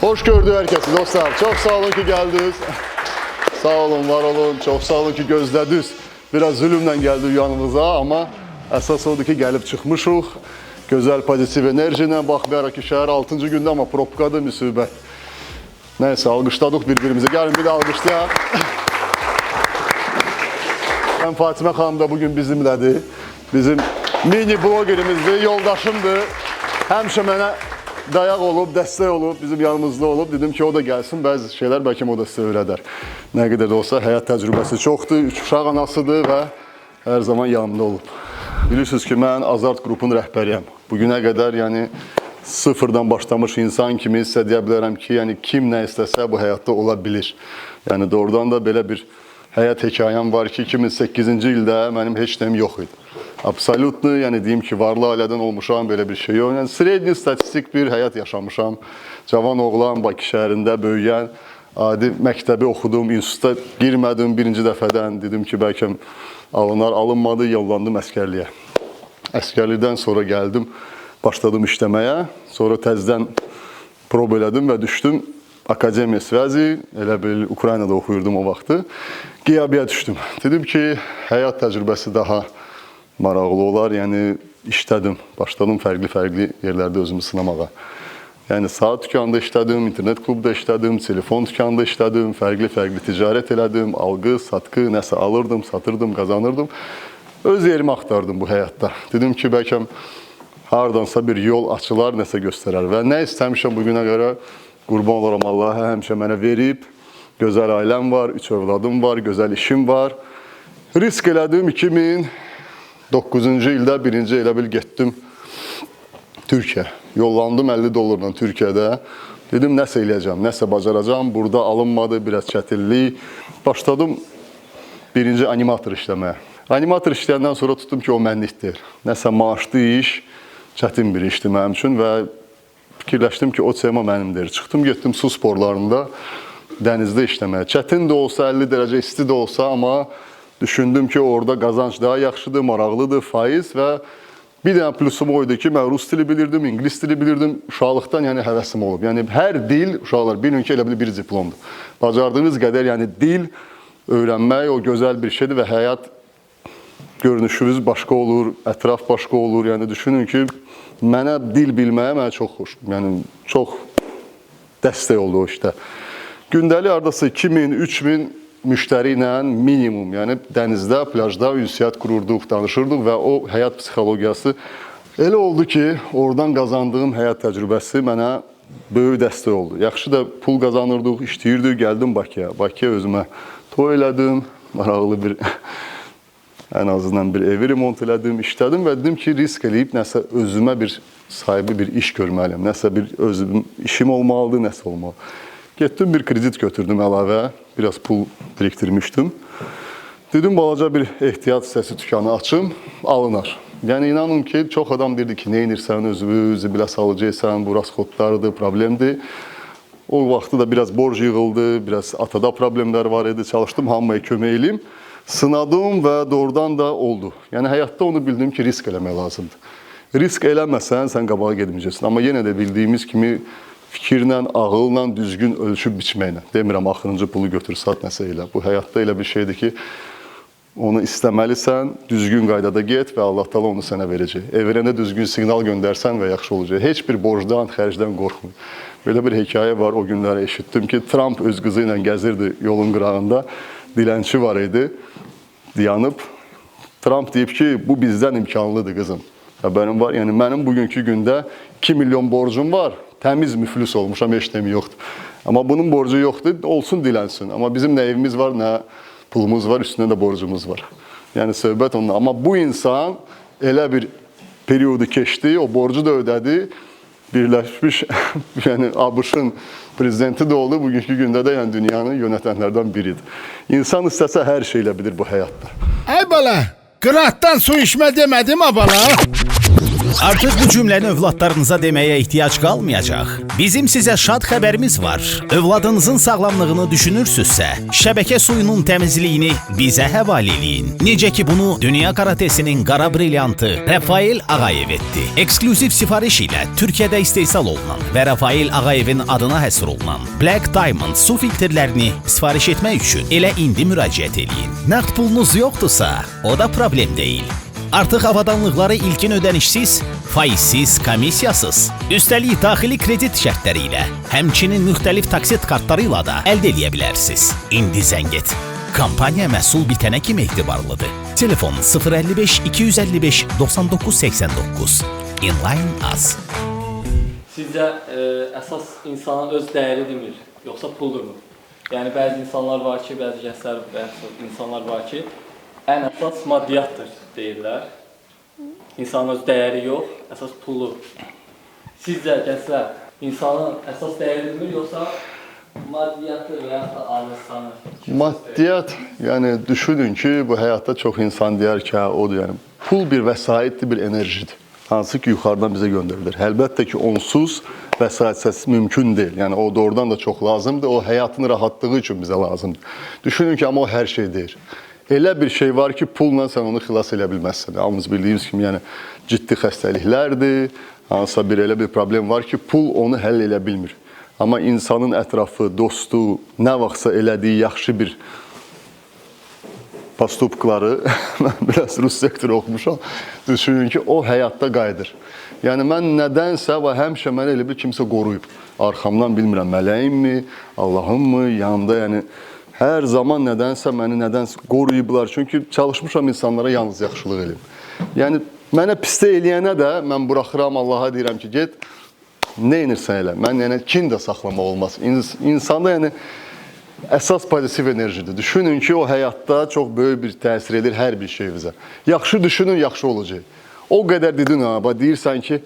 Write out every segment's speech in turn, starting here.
Hoş gördük herkesi dostlar. Çok sağ olun ki geldiniz. Sağ olun, var olun. Çok sağ olun ki gözlədiniz. Biraz zülümlə gəldi yanımıza, amma əsas odur ki, gəlib çıxmışıq. Gözəl pozitiv enerji ilə baxmayaraq ki, şəhər 6-cı gündə, amma probkadır, müsibət. Nəysə, alqışladıq bir-birimizi. Gəlin bir də alqışlayaq. Mən Fatimə xanım da bugün bizimlədir. Bizim mini blogerimizdir, yoldaşımdır. Həmişə mənə dayaq olub, dəstək olub, bizim yanımızda olub. Dedim ki, o da gəlsin, bəzi şeylər bəlkə o da sizə öyrədər. Nə qədər də olsa həyat təcrübəsi çoxdur, üç uşaq anasıdır və hər zaman yanımda olub. Bilirsiniz ki, mən Azart qrupun rəhbəriyəm. Bugünə qədər, yəni sıfırdan başlamış insan kimi sizə deyə bilərəm ki, yəni kim nə istəsə bu həyatda ola bilir. Yəni doğrudan da belə bir həyat hekayəm var ki, 2008-ci ildə mənim heç nəyim yox idi. Absolutno, yəni deyim ki, varlı ailədən olmuşam, belə bir şey yox. Yəni sredni statistik bir həyat yaşamışam. Cavan oğlan Bakı şəhərində böyüyən, adi məktəbi oxudum, instituta girmədim birinci dəfədən. Dedim ki, bəlkə alınar, alınmadı, yollandım əsgərliyə. Əsgərlikdən sonra gəldim, başladım işləməyə. Sonra təzədən prob elədim və düşdüm Akademiya Svazi, elə bil Ukraynada oxuyurdum o vaxtı. Qiyabiyə düşdüm. Dedim ki, həyat təcrübəsi daha maraqlı olar. Yəni işlədim, başladım fərqli-fərqli yerlərdə özümü sınamağa. Yəni saat dükanında işlədim, internet klubda işlədim, telefon dükanında işlədim, fərqli-fərqli ticarət elədim, alqı, satqı, nəsə alırdım, satırdım, qazanırdım. Öz yerimi axtardım bu həyatda. Dedim ki, bəlkə hardansa bir yol açılar, nəsə göstərər. Və nə istəmişəm bu günə görə qurban olaram Allaha, həmişə mənə verib. Gözəl ailəm var, üç övladım var, gözəl işim var. Risk elədim 2009-cu ildə birinci elə bil getdim Türkiyə. Yollandım 50 dollarla Türkiyədə. Dedim nəsə eləyəcəm, nəsə bacaracağam. Burada alınmadı, biraz çətinlik. Başladım birinci animator işləməyə. Animator işləyəndən sonra tutdum ki, o mənlik deyil. Nəsə maaşlı iş, çətin bir işdir mənim üçün və fikirləşdim ki, o tema mənimdir. Çıxdım, getdim su sporlarında dənizdə işləməyə. Çətin də olsa, 50 dərəcə isti də olsa, amma düşündüm ki, orada qazanc daha yaxşıdır, maraqlıdır, faiz və bir dənə plusum o idi ki, mən rus dili bilirdim, ingilis dili bilirdim. Uşaqlıqdan yəni həvəsim olub. Yəni hər dil, uşaqlar bilin ki, elə bil bir diplomdur. Bacardığınız qədər yəni dil öyrənmək o gözəl bir şeydir və həyat görünüşünüz başqa olur, ətraf başqa olur. Yəni düşünün ki, mənə dil bilməyə mənə çox xoş, yəni çox dəstək oldu o işdə. Gündəlik hardasa 2000, 3000 müştəri ilə minimum, yəni dənizdə, plajda ünsiyyət qururduq, danışırdıq və o həyat psixologiyası elə oldu ki, oradan qazandığım həyat təcrübəsi mənə böyük dəstək oldu. Yaxşı da pul qazanırdıq, işləyirdik, gəldim Bakıya. Bakıya özümə toy elədim, maraqlı bir ən azından bir evi remont elədim, işlədim və dedim ki, risk eləyib nəsə özümə bir sahibi bir iş görməliyəm. Nəsə bir özüm işim olmalıdır, nəsə olmalı. Getdim bir kredit götürdüm əlavə, biraz pul biriktirmişdim. Dedim balaca bir ehtiyat hissəsi dükanı açım, alınar. Yəni inanın ki, çox adam deyirdi ki, nə edirsən özünü, zibilə salacaqsan, bu rasxodlardır, problemdir. O vaxtı da biraz borc yığıldı, biraz atada problemlər var idi. Çalışdım hamıya kömək eləyim. Sınadım və doğrudan da oldu. Yəni həyatda onu bildim ki, risk eləmək lazımdır. Risk eləməsən sən qabağa getməyəcəksən. Amma yenə də bildiyimiz kimi fikirlə, ağılla, düzgün ölçüb biçməklə. Demirəm axırıncı pulu götür, sat, nəsə elə. Bu həyatda elə bir şeydir ki, onu istəməlisən, düzgün qaydada get və Allah Taala onu sənə verəcək. Evrənə düzgün siqnal göndərsən və yaxşı olacaq. Heç bir borcdan, xərcdən qorxmayın. Belə bir hekayə var, o günləri eşitdim ki, Trump öz qızı ilə gəzirdi yolun qırağında. Dilənçi var idi, dayanıb. Trump deyib ki, bu bizdən imkanlıdır qızım. Xəbərim var. Yəni mənim bugünkü gündə 2 milyon borcum var. Təmiz müflis olmuşam, heç nəyim yoxdur. Amma bunun borcu yoxdur, olsun dilənsin. Amma bizim nə evimiz var, nə pulumuz var, üstünə də borcumuz var. Yəni söhbət onunla. Amma bu insan elə bir periodu keçdi, o borcu da ödədi. Birləşmiş, yəni ABŞ-ın prezidenti də oldu. Bugünkü gündə də yəni dünyanı yönetənlərdən biridir. İnsan istəsə hər şey elə bilir bu həyatda. Ay bala, qıratdan su içmə demədim ha bala. Artıq bu cümləni övladlarınıza deməyə ehtiyac qalmayacaq. Bizim sizə şad xəbərimiz var. Övladınızın sağlamlığını düşünürsünüzsə, şəbəkə suyunun təmizliyini bizə həvalə eləyin. Necə ki bunu dünya karatesinin qara brilyantı Rafael Ağayev etdi. Eksklüziv sifariş ilə Türkiyədə istehsal olunan və Rafael Ağayevin adına həsr olunan Black Diamond su filtrlərini sifariş etmək üçün elə indi müraciət eləyin. Nağd pulunuz yoxdursa, o da problem deyil. Artıq avadanlıqları ilkin ödənişsiz, faizsiz, komissiyasız, üstəlik daxili kredit şərtləri ilə, həmçinin müxtəlif taksit kartları ilə də əldə eləyə bilərsiniz. İndi zəng et. Kampaniya məhsul bitənə kimi etibarlıdır. Telefon 055 255 99 89. Inline Az. Sizcə əsas insanın öz dəyəridirmi, yoxsa puldurmu? Yəni bəzi insanlar var ki, bəzi gənclər, bəzi insanlar var ki, ən əsas maddiyyatdır deyirlər. İnsanın öz dəyəri yox, əsas pulu. Sizcə gənclər, insanın əsas dəyəridirmi, yoxsa maddiyyatı və yaxud da ailə sanı? Maddiyat, yəni düşünün ki, bu həyatda çox insan deyər ki, hə, odur, yəni pul bir vəsaitdir, bir enerjidir. Hansı ki yuxarıdan bizə göndərilir. Əlbəttə ki, onsuz vəsaitsiz mümkün deyil. Yəni o doğrudan da çox lazımdır. O həyatın rahatlığı üçün bizə lazımdır. Düşünün ki, amma o hər şey deyil. Elə bir şey var ki, pulla sən onu xilas eləyə bilməzsən. Hamımız bildiyimiz kimi, yəni ciddi xəstəliklərdir, hansısa bir elə bir problem var ki, pul onu həll eləyə bilmir. Amma insanın ətrafı, dostu, nə vaxtsa elədiyi yaxşı bir postupkları, mən biraz rus sektoru oxumuşam, düşünün ki, o həyatda qayıdır. Yəni mən nədənsə və həmişə məni elə bir kimsə qoruyub. Arxamdan bilmirəm, mələyimmi, Allahımmı, yanımda, yəni hər zaman nədənsə məni nədənsə qoruyublar. Çünki çalışmışam insanlara yalnız yaxşılıq eləyim. Yəni mənə pislik eləyənə də mən buraxıram, Allaha deyirəm ki, get, nə edirsən elə. Mən yəni kin də saxlamaq olmaz. İnsanda yəni əsas pozitiv enerjidir. Düşünün ki, o həyatda çox böyük bir təsir edir hər bir şey bizə. Yaxşı düşünün, yaxşı olacaq. O qədər dedin ha, bax deyirsən ki,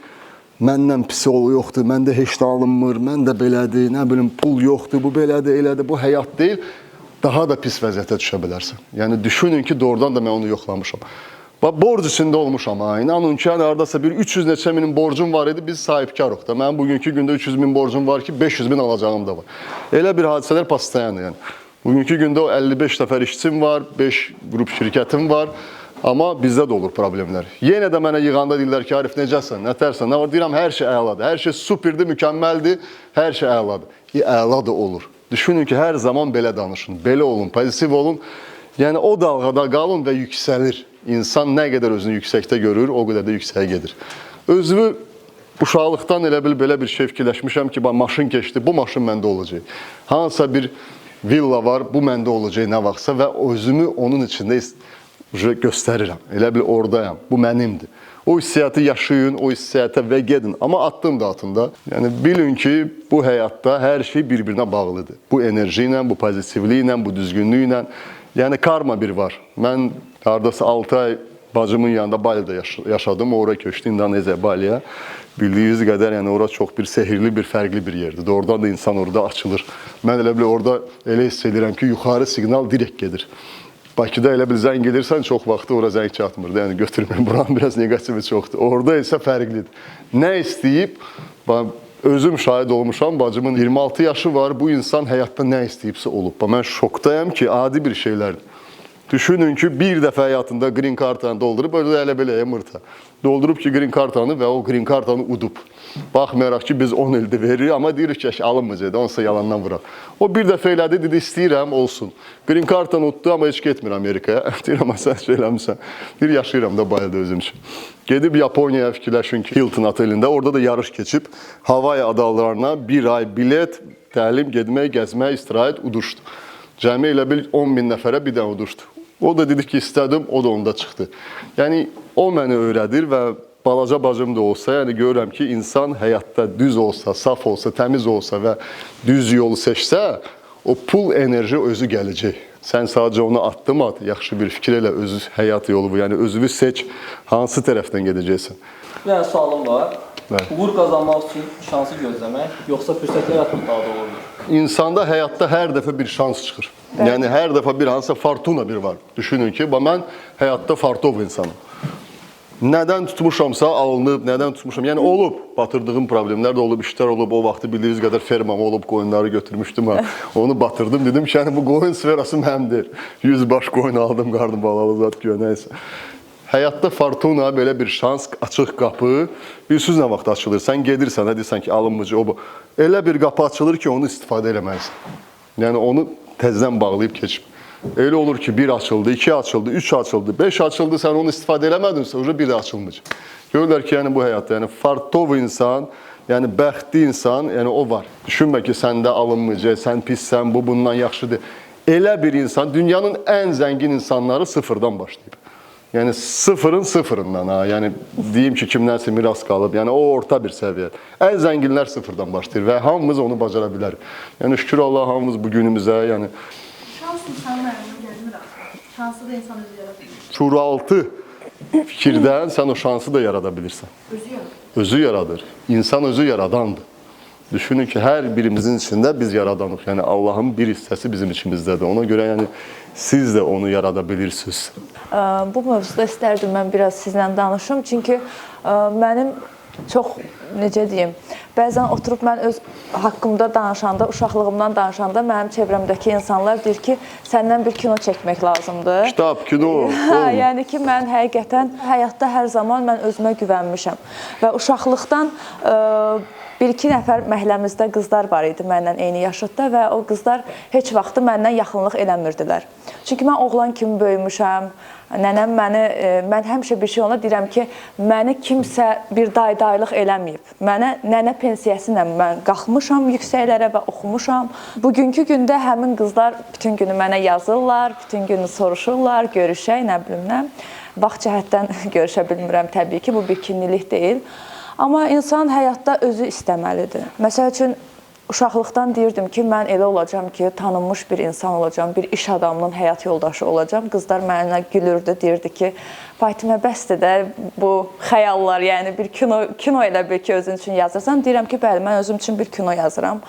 məndən pis olu yoxdur, məndə heç nə alınmır, mən də belədir, nə bilim pul yoxdur, bu belədir, elədir, bu həyat deyil. Daha da pis vəziyyətə düşə bilərsən. Yəni düşünün ki, doğrudan da mən onu yoxlamışam. Bax borc içində olmuşam ha. İnanın ki, yəni hardasa bir 300 neçə minin borcum var idi, biz sahibkarıq da. Mənim bugünkü gündə 300 min borcum var ki, 500 min alacağım da var. Elə bir hadisələr pastayanı yəni. Bugünkü gündə o 55 nəfər işçim var, 5 qrup şirkətim var. Amma bizdə də olur problemlər. Yenə də mənə yığanda deyirlər ki, Arif necəsən, nətərsən, nə var? Deyirəm, hər şey əladır, hər şey superdir, mükəmməldir, hər şey əladır. Əla da olur. Düşünün ki, hər zaman belə danışın, belə olun, pozitiv olun. Yəni o dalğada qalın və yüksəlir. İnsan nə qədər özünü yüksəkdə görür, o qədər də yüksəyə gedir. Özümü uşaqlıqdan elə bil belə bir şey fikirləşmişəm ki, bax maşın keçdi, bu maşın məndə olacaq. Hansısa bir villa var, bu məndə olacaq nə vaxtsa və özümü onun içində göstərirəm. Elə bil oradayam, bu mənimdir. O hissiyatı yaşayın, o hissiyata və gedin. Amma addım da atın da. Yəni bilin ki, bu həyatda hər şey bir-birinə bağlıdır. Bu enerji ilə, bu pozitivliklə, bu düzgünlüklə. Yəni karma bir var. Mən hardasa 6 ay bacımın yanında Balidə yaşadım. Ora köçdü İndoneziya, Baliyə. Bildiyiniz qədər, yəni ora çox bir sehirli, bir fərqli bir yerdir. Doğrudan da insan orada açılır. Mən elə bil orada elə hiss edirəm ki, yuxarı siqnal direkt gedir. Bakıda elə bil zəng edirsən, çox vaxtı ora zəng çatmırdı. Yəni götürmür. Buranın biraz neqativi çoxdur. Orada isə fərqlidir. Nə istəyib, özüm şahid olmuşam, bacımın 26 yaşı var. Bu insan həyatda nə istəyibsə olub. Mən şokdayam ki, adi bir şeylərdir. Düşünün ki, bir dəfə həyatında green kartanı doldurub, öyle elə belə mırta. Doldurub ki, green kartanı və o green kartanı udub. Baxmayaraq ki, biz 10 ildir veririk, amma deyirik ki, alınmayacaq, onsa yalandan vuraq. O bir dəfə elədi, dedi, istəyirəm, olsun. Green kartanı uddu, amma heç getmir Amerikaya. Deyirəm, sən şey eləmirsən. Deyir, yaşayıram da Balidə özüm üçün. Gedib Yaponiyaya fikirləşin ki, Hilton otelində, orada da yarış keçib, Havay adalarına bir ay bilet, təlim, getmək, gəzmək, istirahət uduşdu. Cəmi elə bil 10 min nəfərə bir dənə uduşdu. O da dedi ki, istədim, o da onda çıxdı. Yəni, o məni öyrədir və balaca bacım da olsa, yəni görürəm ki, insan həyatda düz olsa, saf olsa, təmiz olsa və düz yolu seçsə, o pul enerji özü gələcək. Sən sadəcə onu addım at, yaxşı bir fikir elə özü həyat yolu bu. Yəni özünü seç, hansı tərəfdən gedəcəksən. Bir dənə sualım var. Bəli. Uğur qazanmaq üçün şansı gözləmək, yoxsa fürsət yaratmaq daha doğrudur? İnsanda həyatda hər dəfə bir şans çıxır. Bəli. Yəni hər dəfə bir hansısa fortuna bir var. Düşünün ki, mən həyatda fartov insanım. Nədən tutmuşamsa alınıb, nədən tutmuşam. Yəni olub, batırdığım problemlər də olub, işlər olub. O vaxtı bildiyiniz qədər fermam olub, qoyunları götürmüşdüm ha. Onu batırdım. Dedim ki, yəni bu qoyun sferası mənimdir. 100 baş qoyun aldım, qarnı balalı zat güya nəysə. Həyatda fortuna belə bir şans, açıq qapı. Bilirsiniz nə vaxt açılır? Sən gedirsən, hə deyirsən ki, alınmıcı o bu. Elə bir qapı açılır ki, onu istifadə eləməlisən. Yəni onu təzədən bağlayıb keçib. Elə olur ki, bir açıldı, iki açıldı, üç açıldı, beş açıldı, sən onu istifadə eləmədinsə, uca bir də açılmayacaq. Görürlər ki, yəni bu həyatda, yəni fartov insan, yəni bəxtli insan, yəni o var. Düşünmə ki, səndə alınmayacaq, sən pissən, bu bundan yaxşıdır. Elə bir insan, dünyanın ən zəngin insanları sıfırdan başlayıb. Yəni sıfırın sıfırından ha. Yəni deyim ki, kimdənsə miras qalıb. Yəni o orta bir səviyyə. Ən zənginlər sıfırdan başlayır və hamımız onu bacara bilərik. Yəni şükür Allah hamımız bu günümüzə, yəni Şans insanın əlinə gəlmir axı. Şansı da insan özü yarada bilir. çuraltı fikirdən sən o şansı da yarada bilirsən. Özü yaradır. Özü yaradır. İnsan özü yaradandır. Düşünün ki, hər birimizin içində biz yaradanıq. Yəni Allahın bir hissəsi bizim içimizdədir. Ona görə yəni siz də onu yarada bilirsiniz. Bu mövzuda istərdim mən biraz sizlə danışım. Çünki mənim çox necə deyim, bəzən oturub mən öz haqqımda danışanda, uşaqlığımdan danışanda mənim çevrəmdəki insanlar deyir ki, səndən bir kino çəkmək lazımdır. Kitab, kino, Hə, yəni ki, mən həqiqətən həyatda hər zaman mən özümə güvənmişəm və uşaqlıqdan bir-iki nəfər məhəlləmizdə qızlar var idi mənlə eyni yaşıdda və o qızlar heç vaxtı məndən yaxınlıq eləmirdilər. Çünki mən oğlan kimi böyümüşəm. Nənəm məni, mən həmişə bir şey ona deyirəm ki, məni kimsə bir daydaylıq eləməyib. Mənə nənə pensiyası ilə mən qalxmışam yüksəklərə və oxumuşam. Bugünkü gündə həmin qızlar bütün günü mənə yazırlar, bütün günü soruşurlar, görüşək, nə bilim nə. Vaxt cəhətdən görüşə bilmirəm təbii ki, bu bir kinlilik deyil. Amma insan həyatda özü istəməlidir. Məsəl üçün uşaqlıqdan deyirdim ki, mən elə olacam ki, tanınmış bir insan olacam, bir iş adamının həyat yoldaşı olacam. Qızlar mənə gülürdü, deyirdi ki, Fatimə bəsdir də bu xəyallar, yəni bir kino elə bil ki, özün üçün yazırsan. Deyirəm ki, bəli, mən özüm üçün bir kino yazıram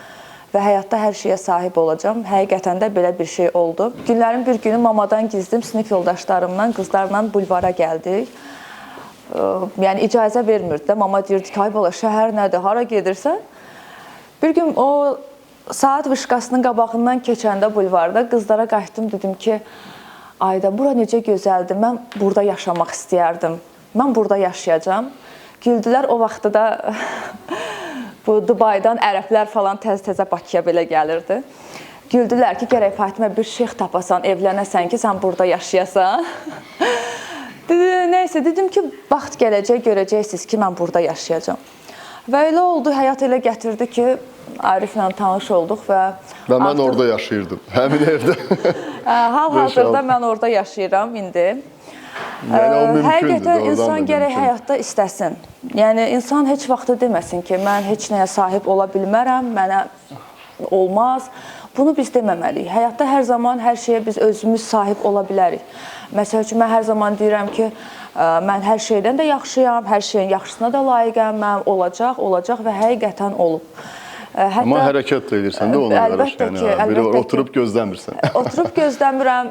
və həyatda hər şeyə sahib olacam. Həqiqətən də belə bir şey oldu. Günlərin bir günü mamadan gizlim sinif yoldaşlarımla, qızlarla bulvara gəldik. Yəni icazə vermirdi də. Mama deyirdi ki, ay bala, şəhər nədir, hara gedirsən? Bir gün o saat vışqasının qabağından keçəndə bulvarda qızlara qayıtdım, dedim ki, ayda bura necə gözəldir, mən burada yaşamaq istəyərdim. Mən burada yaşayacağam. Güldülər, o vaxtı da bu Dubaydan ərəblər falan təzə-təzə Bakıya belə gəlirdi. Güldülər ki, gərək Fatimə bir şeyx tapasan, evlənəsən ki, sən burada yaşayasan. Dedi, nəysə, dedim ki, vaxt gələcək, görəcəksiniz ki, mən burada yaşayacağam. Və elə oldu, həyat elə gətirdi ki, Ariflə tanış olduq və... Və mən orada yaşayırdım, həmin evdə. Hal-hazırda mən orada yaşayıram indi. Yəni o mümkündür, Həqiqətən insan gərək həyatda istəsin. Yəni insan heç vaxtı deməsin ki, mən heç nəyə sahib ola bilmərəm, mənə olmaz. Bunu biz deməməliyik. Həyatda hər zaman hər şeyə biz özümüz sahib ola bilərik. Məsəl üçün, mən hər zaman deyirəm ki, mən hər şeydən də yaxşıyam, hər şeyin yaxşısına da layiqəm, mən olacaq, olacaq və həqiqətən olub. Hətta, amma hərəkət də edirsən də ona görə. Əlbəttə ki, əlbəttə ki. Oturub gözləmirsən. Oturub gözləmirəm.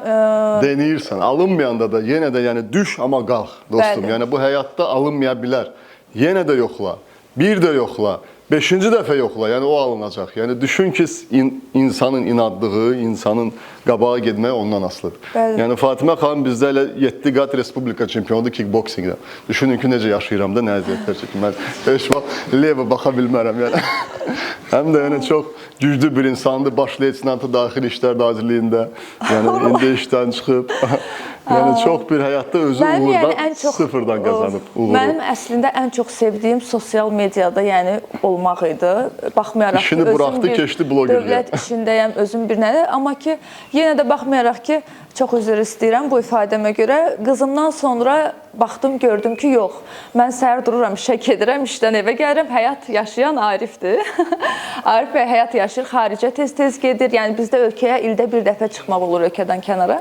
Denəyirsən. Alınmayanda da yenə də yəni düş amma qalx dostum. Bəli. Yəni bu həyatda alınmaya bilər. Yenə də yoxla. Bir də yoxla. Beşinci dəfə yoxla, yəni o alınacaq. Yəni düşün ki, insanın inadlığı, insanın qabağa getməyi ondan asılıdır. Bəli. Yəni Fatimə xanım bizdə elə 7 qat respublika çempionudur kickboksingdə. Düşünün ki, necə yaşayıram da, nə əziyyətlər çəkim. Mən heç vaxt leva baxa bilmərəm. Yəni. Həm də yəni çox güclü bir insandır. Baş leytenantı Daxili İşlər Nazirliyində. Yəni indi işdən çıxıb. Yəni çox bir həyatda özü mənim uğurdan, yəni, çox, sıfırdan qazanıb uğuru. Mənim əslində ən çox sevdiyim sosial mediada yəni olmaq idi. Baxmayaraq İşini ki, buraxdı, özüm bir keçdi blogerliyə. Dövlət işindəyəm, özüm bir nədir. Amma ki, yenə də baxmayaraq ki, çox üzr istəyirəm bu ifadəmə görə. Qızımdan sonra baxdım, gördüm ki, yox. Mən səhər dururam, işə gedirəm, işdən evə gəlirəm. Həyat yaşayan Arifdir. Arif bəy həyat yaşayır, xaricə tez-tez gedir. Yəni bizdə ölkəyə ildə bir dəfə çıxmaq olur ölkədən kənara.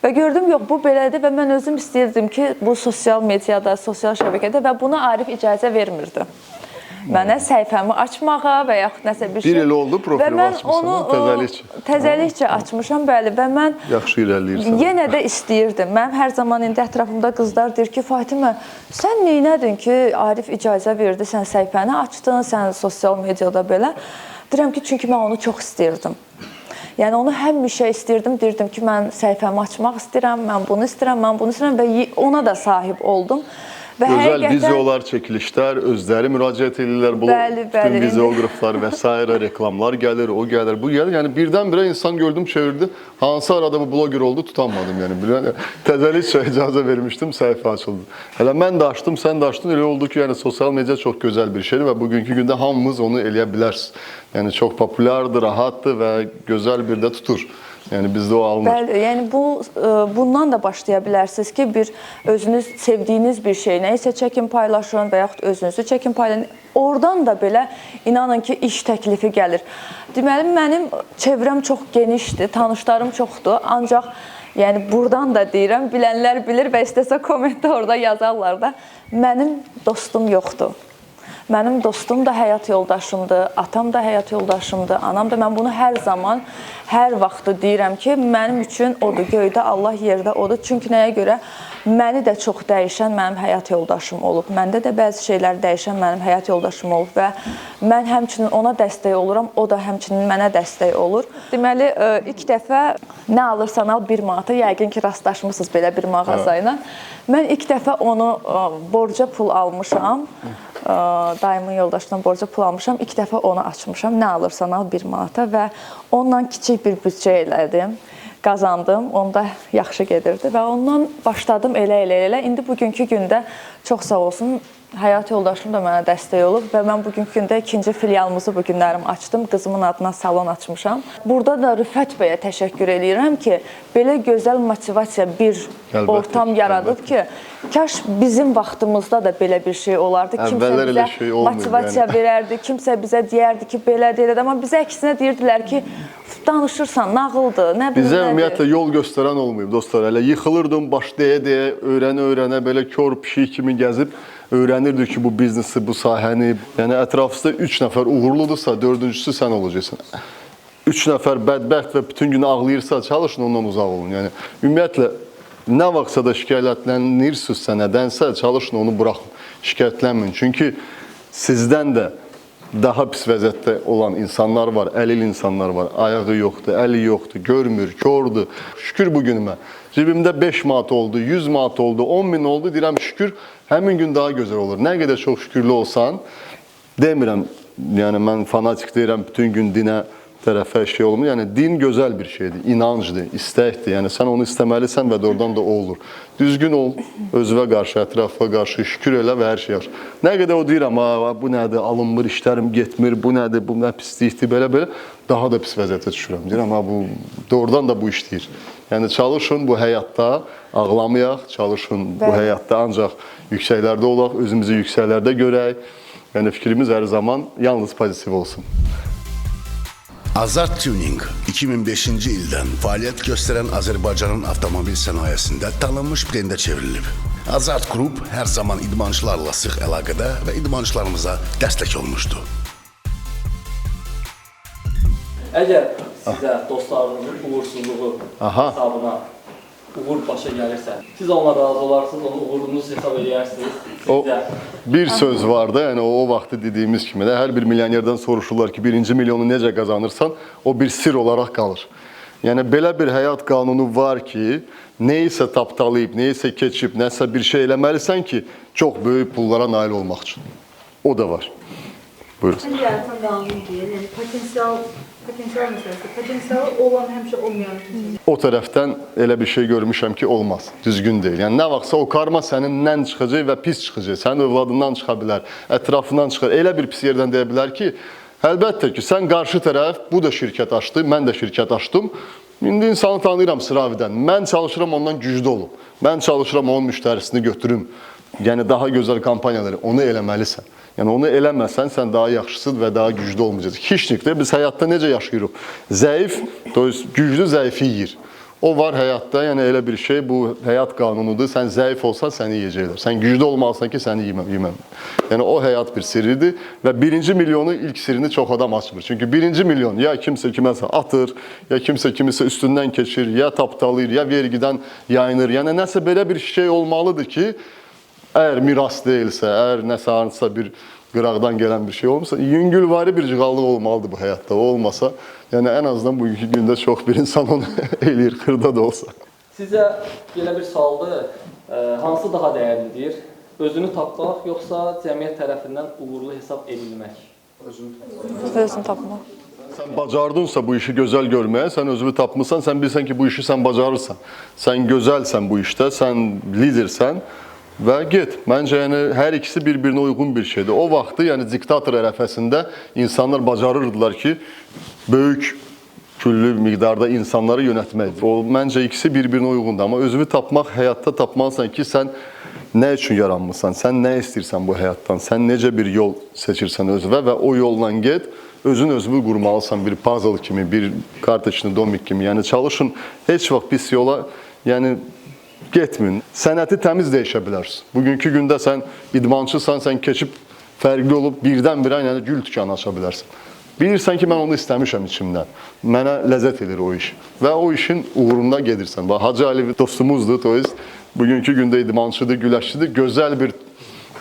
Və gördüm, yox, bu belədir və mən özüm istəyirdim ki, bu sosial mediada, sosial şəbəkədə və buna Arif icazə vermirdi. Mənə səhifəmi açmağa və yaxud nəsə bir şey. Bir il oldu profili açmısan, onu, təzəlikcə. Təzəlikcə açmışam, bəli, və mən yaxşı irəliləyirsən. Yenə də istəyirdim. Mənim hər zaman indi ətrafımda qızlar deyir ki, Fatimə, sən neynədin ki, Arif icazə verdi, sən səhifəni açdın, sən sosial mediada belə. Deyirəm ki, çünki mən onu çox istəyirdim. Yəni onu həmişə istəyirdim, deyirdim ki, mən səhifəmi açmaq istəyirəm, mən bunu istəyirəm, mən bunu istəyirəm və ona da sahib oldum. Və gözəl həqiqətən videolar, çəkilişlər, özləri müraciət edirlər, bəli, bütün videoqraflar və s. reklamlar gəlir, o gəlir, bu gəlir. Yəni birdən-birə insan gördüm, çevirdi. Hansı arada bu bloger oldu, tutanmadım yəni. Təzəlikcə icazə vermişdim, səhifə açıldı. Hələ mən də açdım, sən də açdın. Elə oldu ki, yəni sosial media çox gözəl bir şeydir və bugünkü gündə hamımız onu eləyə bilərsiniz. Yəni çox populyardır, rahatdır və gözəl bir də tutur. Yəni bizdə o alınır. Bəli, yəni bu bundan da başlaya bilərsiniz ki, bir özünüz sevdiyiniz bir şey, nəyisə çəkin paylaşın və yaxud özünüzü çəkin paylaşın. Oradan da belə inanın ki, iş təklifi gəlir. Deməli, mənim çevrəm çox genişdir, tanışlarım çoxdur, ancaq yəni buradan da deyirəm, bilənlər bilir və istəsə kommentdə orada yazarlar da, mənim dostum yoxdur. Mənim dostum da həyat yoldaşımdır, atam da həyat yoldaşımdır, anam da. Mən bunu hər zaman, hər vaxtı deyirəm ki, mənim üçün odur, göydə Allah, yerdə odur. Çünki nəyə görə? Məni də çox dəyişən mənim həyat yoldaşım olub. Məndə də bəzi şeylər dəyişən mənim həyat yoldaşım olub və mən həmçinin ona dəstək oluram, o da həmçinin mənə dəstək olur. Deməli, ilk dəfə nə alırsan al 1 manata, yəqin ki, rastlaşmısınız belə bir mağaza ilə. Mən ilk dəfə onu borca pul almışam. Dayımın yoldaşından borca pul almışam. İlk dəfə onu açmışam. Nə alırsan al 1 manata və onunla kiçik bir büdcə elədim. Qazandım. Onda yaxşı gedirdi və ondan başladım elə. İndi bugünkü gündə çox sağ olsun həyat yoldaşım da mənə dəstək olub və mən bugünkü gündə ikinci filialımızı bu günlərim açdım. Qızımın adına salon açmışam. Burada da Rüfət bəyə təşəkkür eləyirəm ki, belə gözəl motivasiya bir ortam yaradıb ki, kaş bizim vaxtımızda da belə bir şey olardı. Kimsə bizə şey motivasiya verərdi, kimsə bizə deyərdi ki, belə deyərdi, amma bizə əksinə deyirdilər ki, danışırsan, nağıldır, nə bilim. Bizə ümumiyyətlə yol göstərən olmayıb dostlar. Hələ yıxılırdım, baş deyə-deyə, öyrənə-öyrənə belə kor pişik kimi gəzib öyrənirdik ki, bu biznesi, bu sahəni. Yəni ətrafında 3 nəfər uğurludursa, 4-cüsü sən olacaqsan. 3 nəfər bədbəxt və bütün günü ağlayırsa, çalışın ondan uzaq olun. Yəni ümumiyyətlə nə vaxtsa da şikayətlənirsinizsə nədənsə, çalışın onu buraxın. Şikayətlənməyin. Çünki sizdən də daha pis vəziyyətdə olan insanlar var, əlil insanlar var, ayağı yoxdur, əli yoxdur, görmür, kordur. Şükür bu günümə. Cibimdə 5 manat oldu, 100 manat oldu, 10 min oldu, deyirəm şükür, həmin gün daha gözəl olur. Nə qədər çox şükürlü olsan, demirəm, yəni mən fanatik deyirəm, bütün gün dinə tərəfə şey olmur. Yəni din gözəl bir şeydir, inancdır, istəkdir. Yəni sən onu istəməlisən və doğrudan da o olur. Düzgün ol, özünə qarşı, ətrafa qarşı şükür elə və hər şey yaxşı. Nə qədər o deyirəm, ha, bu nədir, alınmır, işlərim getmir, bu nədir, bu nə pislikdir, belə-belə, daha da pis vəziyyətə düşürəm. Deyirəm, ha, bu doğrudan da bu işləyir. Yəni çalışın bu həyatda ağlamayaq, çalışın bu həyatda ancaq yüksəklərdə olaq, özümüzü yüksəklərdə görək. Yəni fikrimiz hər zaman yalnız pozitiv olsun. Azart Tuning 2005-ci ildən fəaliyyət göstərən Azərbaycanın avtomobil sənayesində tanınmış brendə çevrilib. Azart Group hər zaman idmançılarla sıx əlaqədə və idmançılarımıza dəstək olmuşdu. Əgər sizə dostlarınızın uğursuzluğu hesabına uğur başa gəlirsə, siz onunla razı olarsınız, onu uğurunuz hesab edərsiniz. O bir söz var da, yəni o vaxtı dediyimiz kimi də hər bir milyonerdən soruşurlar ki, birinci milyonu necə qazanırsan, o bir sir olaraq qalır. Yəni belə bir həyat qanunu var ki, nəyisə tapdalayıb, nəyisə keçib, nəsə bir şey eləməlisən ki, çox böyük pullara nail olmaq üçün. O da var. Buyurun. Sən yaratan qanun deyil, yəni potensial məsələsi. Potensialı olan həmişə olmayan üçün. O tərəfdən elə bir şey görmüşəm ki, olmaz. Düzgün deyil. Yəni nə vaxtsa o karma sənindən çıxacaq və pis çıxacaq. Sənin övladından çıxa bilər, ətrafından çıxar. Elə bir pis yerdən deyə bilər ki, əlbəttə ki, sən qarşı tərəf, bu da şirkət açdı, mən də şirkət açdım. İndi insanı tanıyıram Sıravidən. Mən çalışıram ondan güclü olum. Mən çalışıram onun müştərisini götürüm. Yəni daha gözəl kampaniyaları, onu eləməlisən. Yəni onu eləməsən, sən daha yaxşısın və daha güclü olmayacaqsan. Xişnikdə biz həyatda necə yaşayırıq? Zəif, to есть güclü zəifi yeyir. O var həyatda, yəni elə bir şey, bu həyat qanunudur. Sən zəif olsan səni yeyəcəklər. Sən güclü olmalısan ki, səni yeməm. Yəni o həyat bir sirridir və birinci milyonu ilk sirrini çox adam açmır. Çünki birinci milyon ya kimsə kiməsə atır, ya kimsə kimisə üstündən keçir, ya tapdalayır, ya vergidən yayınır. Yəni nəsə belə bir şey olmalıdır ki, əgər miras deyilsə, əgər nəsə hansısa bir qıraqdan gələn bir şey olmasa, yüngülvari bir cığallıq olmalıdır bu həyatda. O olmasa, yəni ən azından bugünkü gündə çox bir insan onu eləyir, xırda da olsa. Sizə belə bir sualdır. Hansı daha dəyərlidir? Özünü tapmaq yoxsa cəmiyyət tərəfindən uğurlu hesab edilmək? Özünü tapmaq. Sən bacardınsa bu işi gözəl görməyə, sən özünü tapmısan, sən bilirsən ki, bu işi sən bacarırsan. Sən gözəlsən bu işdə, sən lidersən və get. Məncə yəni hər ikisi bir-birinə uyğun bir şeydir. O vaxtı, yəni diktator ərəfəsində insanlar bacarırdılar ki, böyük küllü miqdarda insanları yönətmək. O məncə ikisi bir-birinə uyğundur, amma özünü tapmaq həyatda tapmalısan ki, sən nə üçün yaranmısan, sən nə istəyirsən bu həyatdan, sən necə bir yol seçirsən özünə və o yolla get. Özün özünü qurmalısan bir puzzle kimi, bir kartoçni domik kimi. Yəni çalışın heç vaxt pis yola, yəni getməyin. Sənəti təmiz dəyişə bilərsən. Bugünkü gündə sən idmançısan, sən keçib fərqli olub birdən-birə yəni gül dükanı aça bilərsən. Bilirsən ki, mən onu istəmişəm içimdən. Mənə ləzzət edir o iş. Və o işin uğrunda gedirsən. Bax, Hacı Əliyev dostumuzdur, to jest bugünkü gündə idmançıdır, güləşçidir. Gözəl bir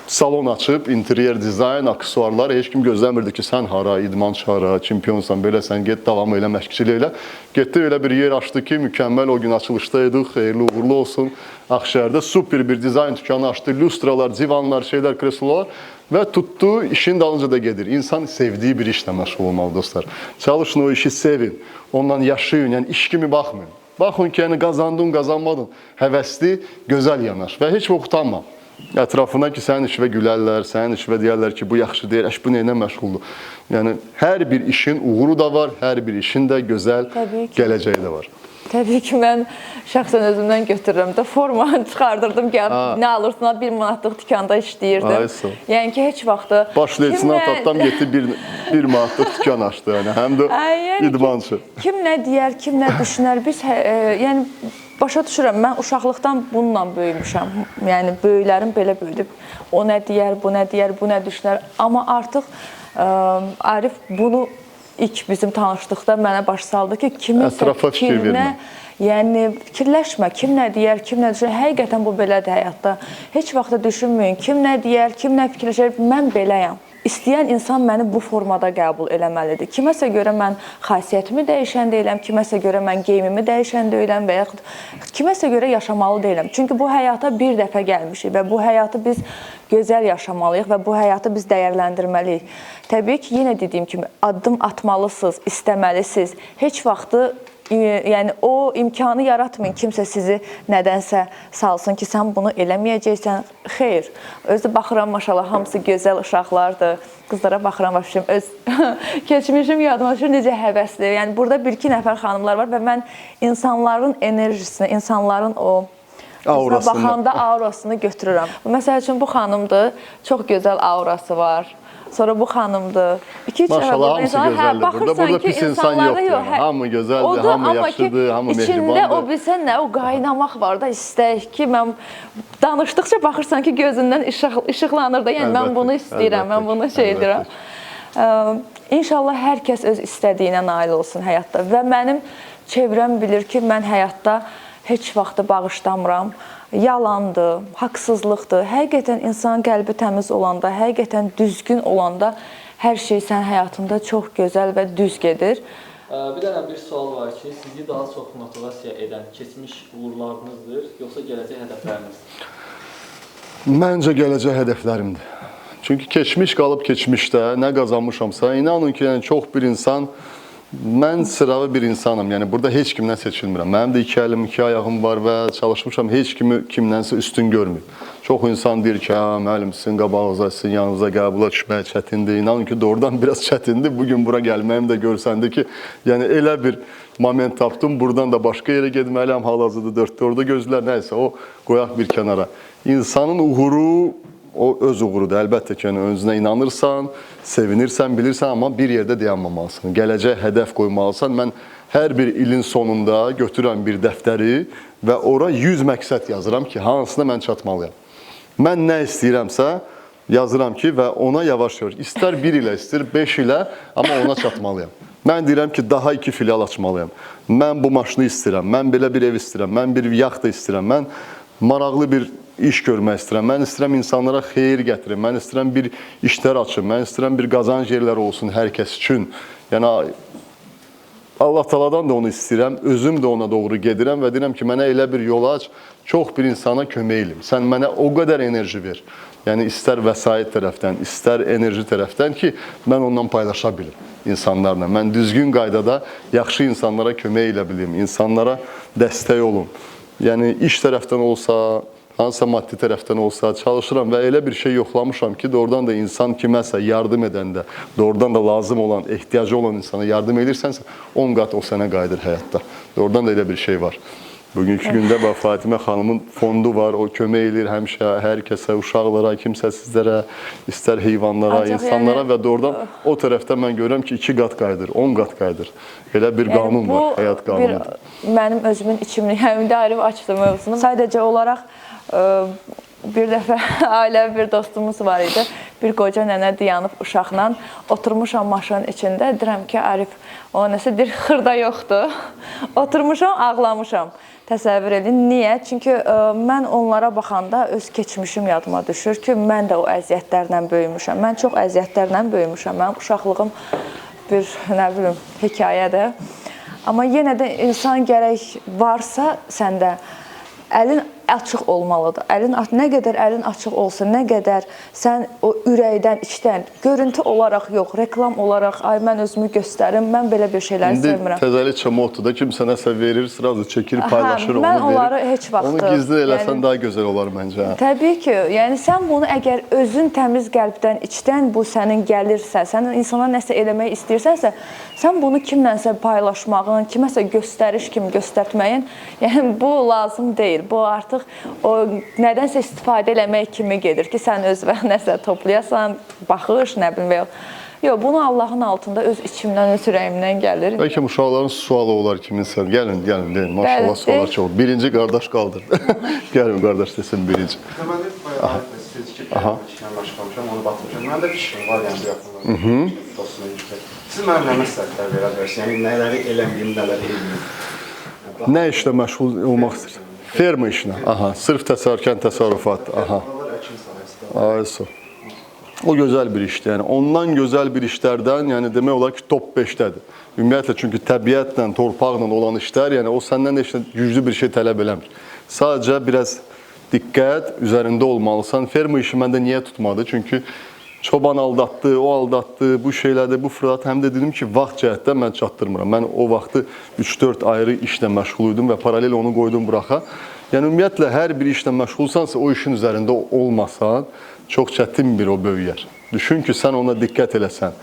salon açıb, interyer dizayn, aksesuarlar. Heç kim gözləmirdi ki, sən hara, idmançı hara, çempionsan, beləsən, get davam elə, məşqçilik elə. Getdi elə bir yer açdı ki, mükəmməl o gün açılışdaydıq, xeyirli uğurlu olsun. Ağşəhərdə super bir dizayn dükkanı açdı, lüstralar, divanlar, şeylər, kreslolar və tutdu, işin dalınca da gedir. İnsan sevdiyi bir işlə məşğul olmalı dostlar. Çalışın o işi sevin, ondan yaşayın, yəni iş kimi baxmayın. Baxın ki, yəni qazandın, qazanmadın, həvəsli, gözəl yanaş və heç vaxt utanma. Ətrafına ki, sənin işvə gülərlər, sənin işvə deyərlər ki, bu yaxşı deyil, əş bu nə ilə məşğuldur. Yəni hər bir işin uğuru da var, hər bir işin də gözəl gələcəyi də var. Təbii ki, mən şəxsən özümdən götürürəm də, forma çıxardırdım ki, nə alırsan, 1 manatlıq dükanda işləyirdim. Yəni ki, heç vaxtı... Baş leytenant atdan getdi, bir manatlıq dükkan açdı, yəni həm də idmançı. Kim nə deyər, kim nə düşünər, biz, yəni başa düşürəm, mən uşaqlıqdan bununla böyümüşəm. Yəni böyüklərim belə böyüdüb, o nə deyər, bu nə deyər, bu nə düşünər. Amma artıq Arif bunu ilk bizim tanışdıqda mənə baş saldı ki, kiminsə fikrinə, yəni fikirləşmə, kim nə deyər, kim nə düşünər. Həqiqətən bu belədir həyatda. Heç vaxt da düşünməyin, kim nə deyər, kim nə fikirləşər, mən beləyəm. İstəyən insan məni bu formada qəbul eləməlidir. Kiməsə görə mən xasiyyətimi dəyişən deyiləm, kiməsə görə mən geyimimi dəyişən deyiləm və yaxud kiməsə görə yaşamalı deyiləm. Çünki bu həyata bir dəfə gəlmişik və bu həyatı biz gözəl yaşamalıyıq və bu həyatı biz dəyərləndirməliyik. Təbii ki, yenə dediyim kimi addım atmalısınız, istəməlisiniz. Heç vaxtı yəni o imkanı yaratmayın, kimsə sizi nədənsə salsın ki, sən bunu eləməyəcəksən. Xeyr, özü baxıram, maşallah, hamısı gözəl uşaqlardır. Qızlara baxıram, başlayım, öz keçmişim yadıma düşür, necə həvəsli. Yəni burada bir-iki nəfər xanımlar var və mən insanların enerjisini, insanların o aurasını, baxanda aurasını götürürəm. Məsəl üçün, bu xanımdır, çox gözəl aurası var. Sonra bu xanımdır. İki-üç Maşallah, hamısı gözəldir. Burada pis insan yoxdur. Yəni. Hamı gözəldir, hamı yaxşıdır, hamı mehribandır. İçində o bilsən nə, o qaynamaq var da, istək ki, mən danışdıqca baxırsan ki, gözündən işıqlanır da. Yəni, mən bunu istəyirəm, mən bunu şey edirəm. İnşallah hər kəs öz istədiyinə nail olsun həyatda. Və mənim çevrəm bilir ki, mən həyatda heç vaxtı bağışlamıram. Yalandır, haqsızlıqdır. Həqiqətən insanın qəlbi təmiz olanda, həqiqətən düzgün olanda hər şey sənin həyatında çox gözəl və düz gedir. Bir dənə bir sual var ki, sizi daha çox motivasiya edən keçmiş uğurlarınızdır, yoxsa gələcək hədəfləriniz? Məncə gələcək hədəflərimdir. Çünki keçmiş qalıb keçmişdə, nə qazanmışamsa, inanın ki, yəni çox bir insan, mən sıravi bir insanam, yəni burada heç kimdən seçilmirəm. Mənim də iki əlim, iki ayağım var və çalışmışam, heç kimi kimdənsə üstün görməyim. Çox insan deyir ki, hə, müəllim, sizin qabağınıza, sizin yanınıza qəbula düşmək çətindir. İnanın ki, doğrudan biraz çətindir. Bugün bura gəlməyim də görsəndi ki, yəni elə bir moment tapdım, buradan da başqa yerə getməliyəm, hal-hazırda 4-də orada gözlər, nəysə, o qoyaq bir kənara. İnsanın uğuru, o öz uğurudur. Əlbəttə ki, yəni özünə inanırsan, sevinirsən, bilirsən, amma bir yerdə dayanmamalısan. Gələcək hədəf qoymalısan. Mən Hər bir ilin sonunda götürürəm bir dəftəri və ora 100 məqsəd yazıram ki, hansına mən çatmalıyam. Mən nə istəyirəmsə yazıram ki və ona yavaş-yavaş, istər 1 ilə, istər 5 ilə, amma ona çatmalıyam. Mən deyirəm ki, daha 2 filial açmalıyam. Mən bu maşını istəyirəm, mən belə bir ev istəyirəm, mən bir yaxta istəyirəm, mən maraqlı bir iş görmək istəyirəm, mən istəyirəm insanlara xeyir gətirim, mən istəyirəm bir işlər açım, mən istəyirəm bir qazanc yerləri olsun hər kəs üçün. Yəni Allah Taala'dan da onu istəyirəm, özüm də ona doğru gedirəm və deyirəm ki, mənə elə bir yol aç, çox bir insana kömək eləyim. Sən mənə o qədər enerji ver. Yəni istər vəsait tərəfdən, istər enerji tərəfdən ki, mən ondan paylaşa bilim insanlarla. Mən düzgün qaydada yaxşı insanlara kömək elə bilim, insanlara dəstək olum. Yəni iş tərəfdən olsa, hansısa maddi tərəfdən olsa çalışıram və elə bir şey yoxlamışam ki, doğrudan da insan kiməsə yardım edəndə, doğrudan da lazım olan, ehtiyacı olan insana yardım edirsənsə, 10 qat o sənə qayıdır həyatda. Doğrudan da elə bir şey var. Bugünkü gündə bax Fatimə xanımın fondu var, o kömək eləyir həmişə hər kəsə, uşaqlara, kimsəsizlərə, istər heyvanlara, Ancaq insanlara yəni- və doğrudan o tərəfdə mən görürəm ki, 2 qat qayıdır, 10 qat qayıdır. Elə bir qanun var, həyat qanunudur. Mənim özümün içimini, yəni indi ayrı açdım mövzunu. Sadəcə olaraq bir dəfə ailəvi bir dostumuz var idi. Bir qoca nənə dayanıb uşaqla oturmuşam maşının içində. Deyirəm ki, Arif, o nəsə bir xırda yoxdur. Oturmuşam, ağlamışam. Təsəvvür edin. Niyə? Çünki mən onlara baxanda öz keçmişim yadıma düşür ki, mən də o əziyyətlərlə böyümüşəm. Mən çox əziyyətlərlə böyümüşəm. Mənim uşaqlığım bir, nə bilim, hekayədir. Amma yenə də insan gərək varsa səndə əlin açıq olmalıdır. Əlin nə qədər əlin açıq olsa, nə qədər sən o ürəkdən, içdən, görüntü olaraq yox, reklam olaraq, ay mən özümü göstərim, mən belə bir şeyləri İndi sevmirəm. təzəlikcə mottoda kimsə nəsə verir, sразу çəkir, paylaşır, mən onu verir. onları heç vaxt, Onu gizli eləsən yəni- daha gözəl olar məncə. Hə. Təbii ki, yəni sən bunu əgər özün təmiz qəlbdən, içdən bu sənin gəlirsə, sən insana nəsə eləmək istəyirsənsə, sən bunu kimlənsə paylaşmağın, kiməsə göstəriş kimi göstərtməyin, yəni bu lazım deyil. Bu artıq o nədənsə istifadə eləmək kimi gedir ki, sən özünə nəsə toplayasan, baxış, nə bilim və ya. Yox, bunu Allahın altında öz içimdən, öz ürəyimdən gəlir. Bəlkə uşaqların sualı olar kiminsə. Gəlin, gəlin, deyin. Maşallah Bəli, suallar deyin. çox. Birinci qardaş qaldır. Gəlin qardaş desin birinci. Deməli, bayaq siz ki, işlə məşğulmuşam, onu batmışam. Mənim də fikrim var, yəni bu yaxınlarda. Dostumla ilgili. Siz mənə nə məsləhətlər verə bilərsiniz? Yəni nələri eləməyim, nələri eləyim? Nə işlə məşğul olmaq istəyirsən? Ferma işinə. Aha, sırf təsərrüfat, təsərrüfat. Aha. Buralar əkin sahəsi də var. Ay sağ ol. O gözəl bir işdir. Yəni ondan gözəl bir işlərdən, yəni demək olar ki, top 5-dədir. Ümumiyyətlə çünki təbiətlə, torpaqla olan işlər, yəni o səndən heç nə güclü bir şey tələb eləmir. Sadəcə biraz diqqət üzərində olmalısan. Ferma işi məndə niyə tutmadı? Çünki çoban aldatdı, o aldatdı, bu şeylərdə, bu fırlat. Həm də dedim ki, vaxt cəhətdən mən çatdırmıram. Mən o vaxtı 3-4 ayrı işlə məşğul idim və paralel onu qoydum bıraxa. Yəni ümumiyyətlə hər bir işlə məşğulsansa, o işin üzərində olmasan, çox çətin bir o böyüyər. Düşün ki, sən ona diqqət eləsən.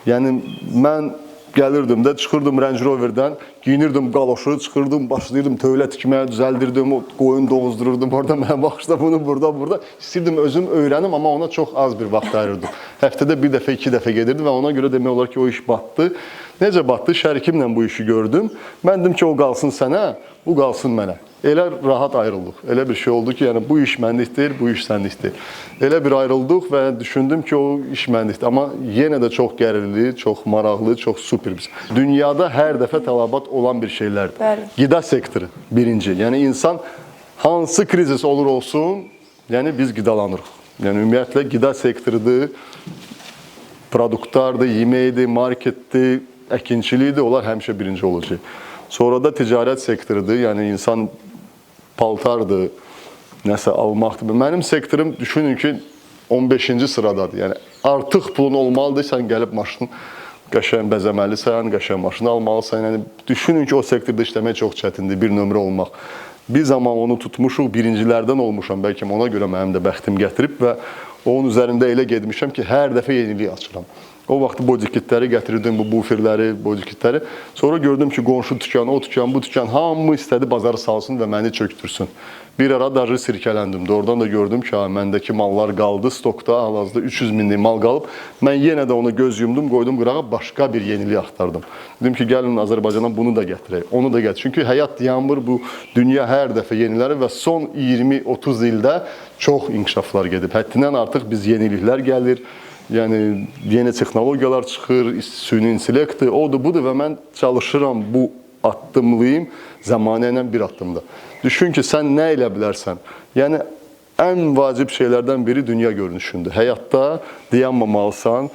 Yəni mən gəlirdim də, çıxırdım Range Rover'dən, giyinirdim qaloşu, çıxırdım, başlayırdım tövlə tikməyə, düzəldirdim, o qoyun donuzdururdum orada, mən başda bunu burada, burada. İstəyirdim özüm öyrənim, amma ona çox az bir vaxt ayırırdım. Həftədə bir dəfə, iki dəfə gedirdim və ona görə demək olar ki, o iş batdı. Necə batdı? Şərikimlə bu işi gördüm. Mən dedim ki, o qalsın sənə, bu qalsın mənə. Elə rahat ayrıldıq. Elə bir şey oldu ki, yəni bu iş mənlik deyil, bu iş sənlik deyil. Elə bir ayrıldıq və düşündüm ki, o iş mənlikdir. Amma yenə də çox gərirli, çox maraqlı, çox super bir şey. Dünyada hər dəfə tələbat olan bir şeylərdir. Bəli. Qida sektoru birinci. Yəni insan hansı krizis olur olsun, yəni biz qidalanırıq. Yəni ümumiyyətlə qida sektorudur, produktlardır, yeməkdir, marketdir, əkinçilikdir, onlar həmişə birinci olacaq. Sonra da ticarət sektorudur, yəni insan paltardır, nəsə almaqdır. Mənim sektorum düşünün ki, 15-ci sıradadır. Yəni artıq pulun olmalıdır, sən gəlib maşını qəşəng bəzəməlisən, qəşəng maşını almalısan. Yəni düşünün ki, o sektorda işləmək çox çətindir, bir nömrə olmaq. Bir zaman onu tutmuşuq, birincilərdən olmuşam. Bəlkə ona görə mənim də bəxtim gətirib və onun üzərində elə getmişəm ki, hər dəfə yenilik açıram. O vaxt bodikitləri gətirirdim, bu buferləri, bodikitləri. Sonra gördüm ki, qonşu dükan, o dükan, bu dükan hamı istədi bazarı salsın və məni çöktürsün. Bir ara daşı sirkələndim. Doğrudan da gördüm ki, ha, məndəki mallar qaldı stokda, hal-hazırda 300 minlik mal qalıb. Mən yenə də onu göz yumdum, qoydum qırağa, başqa bir yenilik axtardım. Dedim ki, gəlin Azərbaycana bunu da gətirək, onu da gətirək. Çünki həyat dayanmır, bu dünya hər dəfə yeniləri və son 20-30 ildə çox inkişaflar gedib. Həddindən artıq biz yeniliklər gəlir. Yəni yeni texnologiyalar çıxır, süni intellekti, odur, budur və mən çalışıram bu addımlayım zəmanə ilə bir addımda. Düşün ki, sən nə elə bilərsən? Yəni ən vacib şeylərdən biri dünya görünüşündür. Həyatda dayanmamalısan,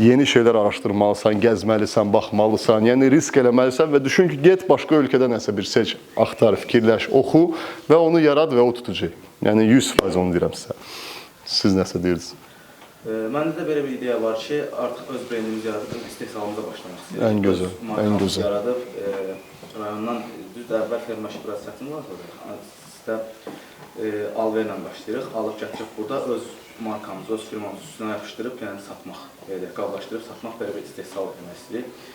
yeni şeylər araşdırmalısan, gəzməlisən, baxmalısan, yəni risk eləməlisən və düşün ki, get başqa ölkədə nəsə bir seç, axtar, fikirləş, oxu və onu yarad və o tutacaq. Yəni 100% onu deyirəm sizə. Siz nəsə deyirdiniz? Məndə də belə bir ideya var ki, artıq öz brendimizi yaradıb istehsalımıza başlamaq istəyirik. Ən gözəl, ən gözəl. Yaradıb rayondan, düzdür, əvvəl ferma işi biraz çətin olacaq. Sizdə alverlə başlayırıq, alıb gətirib burada öz markamızı, öz firmamızı üstünə yapışdırıb, yəni satmaq, belə deyək, qablaşdırıb satmaq, belə bir istehsal etmək istəyirik.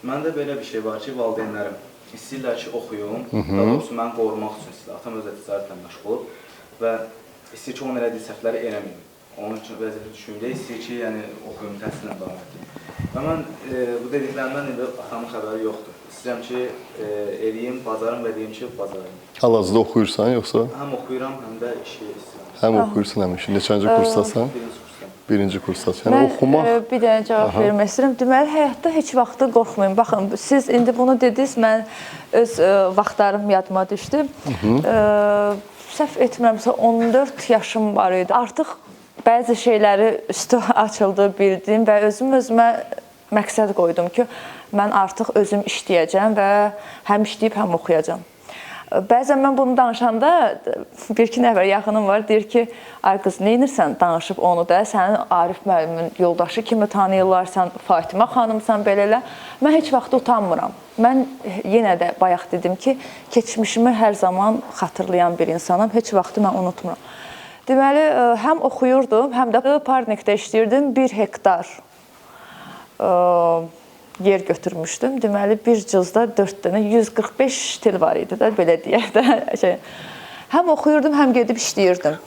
Məndə belə bir şey var ki, valideynlərim istəyirlər ki, oxuyum, daha doğrusu məni qorumaq üçün istəyirlər. Atam özü də ticarətlə məşğul olub və istəyir ki, onun elədiyi səhvləri eləməyim. Onun üçün vəziyyəti düşündü, istəyir ki, yəni oxuyum, təhsillə davam edeyim. Və mən bu dediklərimdən indi atamın xəbəri yoxdur. İstəyirəm ki, eləyim, bacarım və deyim ki, bacarım. Hal-hazırda oxuyursan yoxsa? Həm oxuyuram, həm də işi istəyirəm. Həm oxuyursan, həm işi. Neçənci kursdasan? Birinci kursdayam. Birinci kursdasan. Yəni oxumaq... Mən bir dənə cavab vermək istəyirəm. Deməli, həyatda heç vaxtı qorxmayın. Baxın, siz indi bunu dediniz, mən öz vaxtlarım yadıma düşdü. Səhv etmirəmsə, 14 yaşım var idi. Artıq bəzi şeyləri üstü açıldı, bildim və özüm özümə məqsəd qoydum ki, mən artıq özüm işləyəcəm və həm işləyib, həm oxuyacam. Bəzən mən bunu danışanda bir-iki nəfər yaxınım var, deyir ki, ay qız, neynirsən danışıb onu da, sənin Arif müəllimin yoldaşı kimi tanıyırlar, sən Fatimə xanımsan, belə elə. Mən heç vaxt utanmıram. Mən yenə də bayaq dedim ki, keçmişimi hər zaman xatırlayan bir insanam, heç vaxtı mən unutmuram. Deməli, həm oxuyurdum, həm də Parnikdə işləyirdim, 1 hektar yer götürmüşdüm. Deməli, bir cızda 4 dənə 145 til var idi də, belə deyək də. Həm oxuyurdum, həm gedib işləyirdim.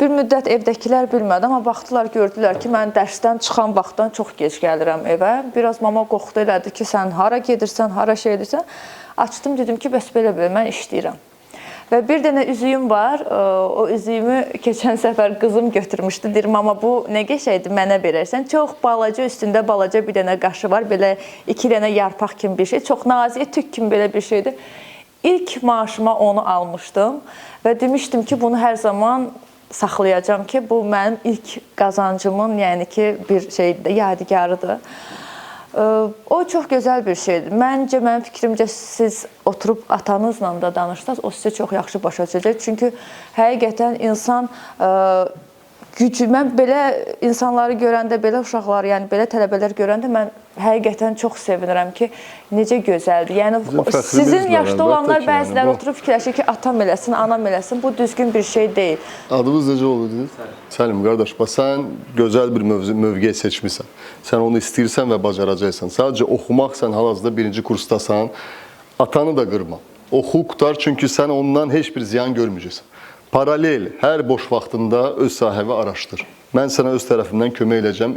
Bir müddət evdəkilər bilmədi, amma baxdılar, gördülər ki, mən dərsdən çıxan vaxtdan çox gec gəlirəm evə. Biraz mama qorxdu elədi ki, sən hara gedirsən, hara şey edirsən. Açdım, dedim ki, bəs belə-belə, mən işləyirəm. Və bir dənə üzüyüm var, o üzüyümü keçən səfər qızım götürmüşdü. Deyir, mama bu nə qəşəngdir, mənə verərsən. Çox balaca, üstündə balaca bir dənə qaşı var, belə 2 dənə yarpaq kimi bir şey. Çox nazik, tük kimi belə bir şeydir. İlk maaşıma onu almışdım və demişdim ki, bunu hər zaman saxlayacağam ki, bu mənim ilk qazancımın, yəni ki, bir şeydir, yadigarıdır. O çox gözəl bir şeydir. Məncə, mənim fikrimcə siz oturub atanızla da danışsanız, o sizə çox yaxşı başa düşəcək. Çünki həqiqətən insan gücü, mən belə insanları görəndə, belə uşaqları, yəni belə tələbələr görəndə mən həqiqətən çox sevinirəm ki, necə gözəldir. Yəni sizin yaşda olanlar bəziləri oturub fikirləşir ki, atam eləsin, anam eləsin. Bu düzgün bir şey deyil. Adınız necə oldu dediniz? Səlim qardaş, bax sən gözəl bir mövqe seçmisən. Sən onu istəyirsən və bacaracaqsan. Sadəcə oxumaq, sən hal-hazırda birinci kursdasan, atanı da qırma. Oxu, qurtar, çünki sən ondan heç bir ziyan görməyəcəksən. Paralel, hər boş vaxtında öz sahəvi araşdır. Mən sənə öz tərəfimdən kömək eləyəcəm.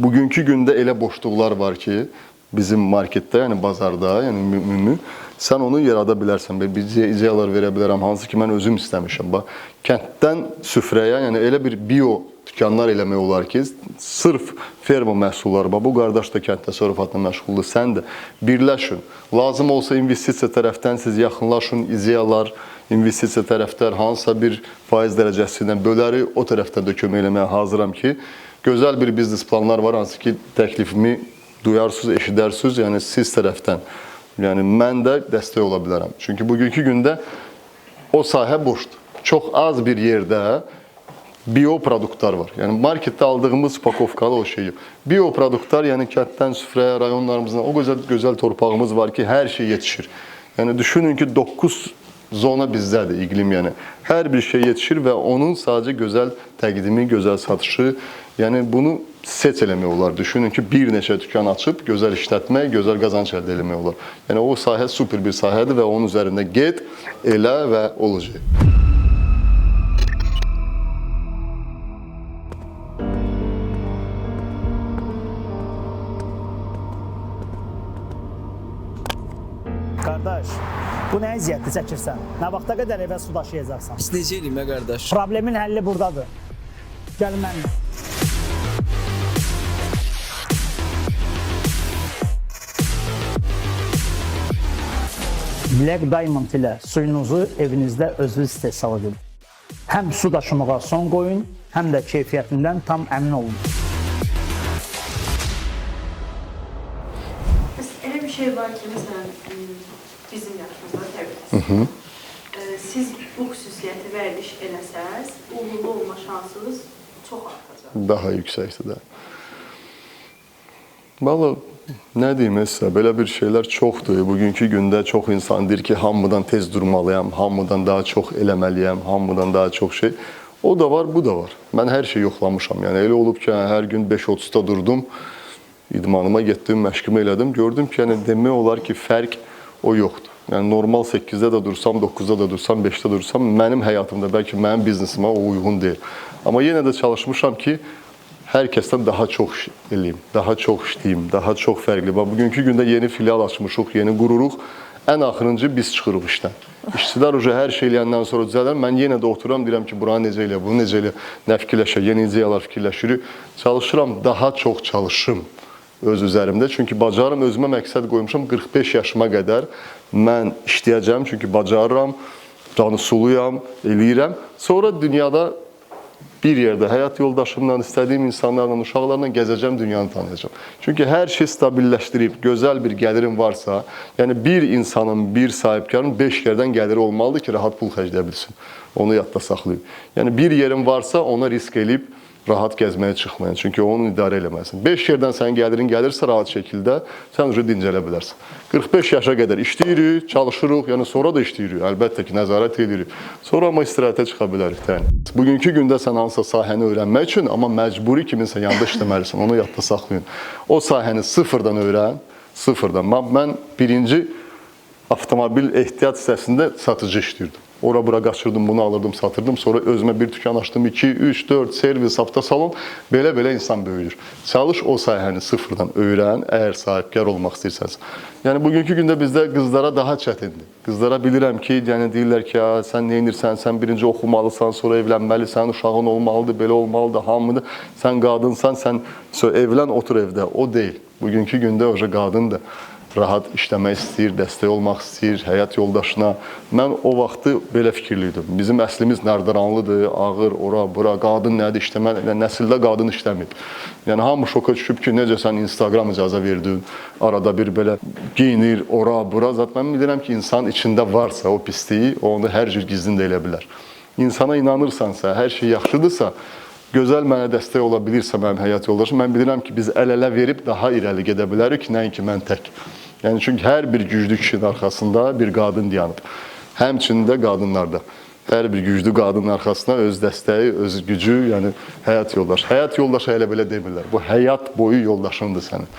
Bugünkü gündə elə boşluqlar var ki, bizim marketdə, yəni bazarda, yəni ümumi, sən onu yarada bilərsən. Bir ideyalar verə bilərəm, hansı ki mən özüm istəmişəm. Bax, kənddən süfrəyə, yəni elə bir bio dükanlar eləmək olar ki, sırf ferma məhsulları, bax, bu qardaş da kənd təsərrüfatına məşğuldur, sən də birləşin. Lazım olsa investisiya tərəfdən siz yaxınlaşın, ideyalar, investisiya tərəflər hansısa bir faiz dərəcəsi ilə bölərik, o tərəfdən də kömək eləməyə hazıram ki, gözəl bir biznes planlar var, hansı ki təklifimi duyarsınız, eşidərsiniz, yəni siz tərəfdən. Yəni mən də dəstək ola bilərəm. Çünki bugünkü gündə o sahə boşdur. Çox az bir yerdə bioproduktlar var. Yəni marketdə aldığımız pakovkalı o şey yox. Bioproduktlar, yəni kənddən süfrəyə, rayonlarımızdan o gözəl torpağımız var ki, hər şey yetişir. Yəni düşünün ki, 9 zona bizdədir iqlim, yəni. Hər bir şey yetişir və onun sadəcə gözəl təqdimi, gözəl satışı, yəni bunu seç eləmək olar. Düşünün ki, bir neçə dükan açıb gözəl işlətmək, gözəl qazanc əldə eləmək olar. Yəni o sahə super bir sahədir və onun üzərində get, elə və olacaq. Qardaş, bu nə əziyyətli çəkirsən? Nə vaxta qədər evə su daşıyacaqsan? Biz necə eləyim, qardaş? Problemin həlli buradadır. Gəl mənimlə. Black Diamond ilə suyunuzu evinizdə özünüz istehsal edin. Həm su daşımağa son qoyun, həm də keyfiyyətindən tam əmin olun. Bəs elə bir şey var ki, məsələn, bizim yaşımızda təbii. Siz bu xüsusiyyəti vərdiş eləsəz, uğurlu olma şansınız çox artacaq. Daha yüksəkdir də. Valla, nə deyim sizə, belə bir şeylər çoxdur. Bugünkü gündə çox insan deyir ki, hamıdan tez durmalıyam, hamıdan daha çox eləməliyəm, hamıdan daha çox şey. O da var, bu da var. Mən hər şeyi yoxlamışam. Yəni elə olub ki, hər gün 5:30-da durdum, idmanıma getdim, məşqimi elədim. Gördüm ki, yəni demək olar ki, fərq o yoxdur. Yəni normal 8-də də dursam, 9-da da dursam, 5-də dursam, mənim həyatımda, bəlkə mənim biznesimə o uyğun deyil. Amma yenə də çalışmışam ki, hər kəsdən daha çox eləyim, daha çox işləyim, daha çox fərqli. Bax, bugünkü gündə yeni filial açmışıq, yeni qururuq. Ən axırıncı biz çıxırıq işdən. İşçilər uca hər şey eləyəndən sonra düzələr. Mən yenə də otururam, deyirəm ki, buranı necə eləyə, bunu necə eləyə, nə fikirləşək, yeni ideyalar fikirləşirik. Çalışıram, daha çox çalışım öz üzərimdə. Çünki bacarım, özümə məqsəd qoymuşam, 45 yaşıma qədər mən işləyəcəm. Çünki bacarıram, canı suluyam, eləyirəm. Sonra dünyada bir yerdə həyat yoldaşımla, istədiyim insanlarla, uşaqlarla gəzəcəm, dünyanı tanıyacağam. Çünki hər şey stabilləşdirib, gözəl bir gəlirim varsa, yəni bir insanın, bir sahibkarın 5 yerdən gəliri olmalıdır ki, rahat pul xərcləyə bilsin. Onu yadda saxlayın. Yəni bir yerin varsa, ona risk eləyib rahat gəzməyə çıxmayın. Çünki onu idarə eləməlisin. 5 yerdən sənin gəlirin gəlirsə rahat şəkildə, sən uca dincələ bilərsən. 45 yaşa qədər işləyirik, çalışırıq, yəni sonra da işləyirik. Əlbəttə ki, nəzarət edirik. Sonra amma istirahətə çıxa bilərik. Yəni. Bugünkü gündə sən hansısa sahəni öyrənmək üçün, amma məcburi kiminsə yanında işləməlisən, onu yadda saxlayın. O sahəni sıfırdan öyrən, sıfırdan. Mən birinci avtomobil ehtiyat hissəsində satıcı işləyirdim. Ora-bura qaçırdım, bunu alırdım, satırdım. Sonra özümə bir dükan açdım, 2, 3, 4, servis, avtosalon. Belə-belə insan böyüyür. Çalış o sahəni sıfırdan öyrən, əgər sahibkar olmaq istəyirsənsə. Yəni, bugünkü gündə bizdə qızlara daha çətindir. Qızlara bilirəm ki, yəni deyirlər ki, sən nə edirsən, sən birinci oxumalısan, sonra evlənməlisən, uşağın olmalıdır, belə olmalıdır, hamıdır. Sən qadınsan, sən evlən, otur evdə. O deyil. Bugünkü gündə o qadındır. Rahat işləmək istəyir, dəstək olmaq istəyir, həyat yoldaşına. Mən o vaxtı belə fikirliydim. Bizim əslimiz nərdiranlıdır, ağır, ora, bura, qadın nədir işləmək, nəsildə qadın işləmir. Yəni, hamı şoka düşüb ki, necə sən Instagram icazə verdin, arada bir belə giyinir, ora, bura. Zaten mən bilirəm ki, insanın içində varsa o pisliyi, onu hər cür gizlin də elə bilər. İnsana inanırsansa, hər şey yaxşıdırsa, gözəl mənə dəstək ola bilirsə mənim həyat yoldaşım, mən bilirəm ki, biz əl-ələ verib daha irəli gedə bilərik, nəinki mən tək. Yəni, çünki hər bir güclü kişinin arxasında bir qadın dayanıb. Həmçinin də qadınlarda. Hər bir güclü qadının arxasına öz dəstəyi, öz gücü, yəni həyat yoldaşı. Həyat yoldaşı elə belə demirlər. Bu, həyat boyu yoldaşındır sənin.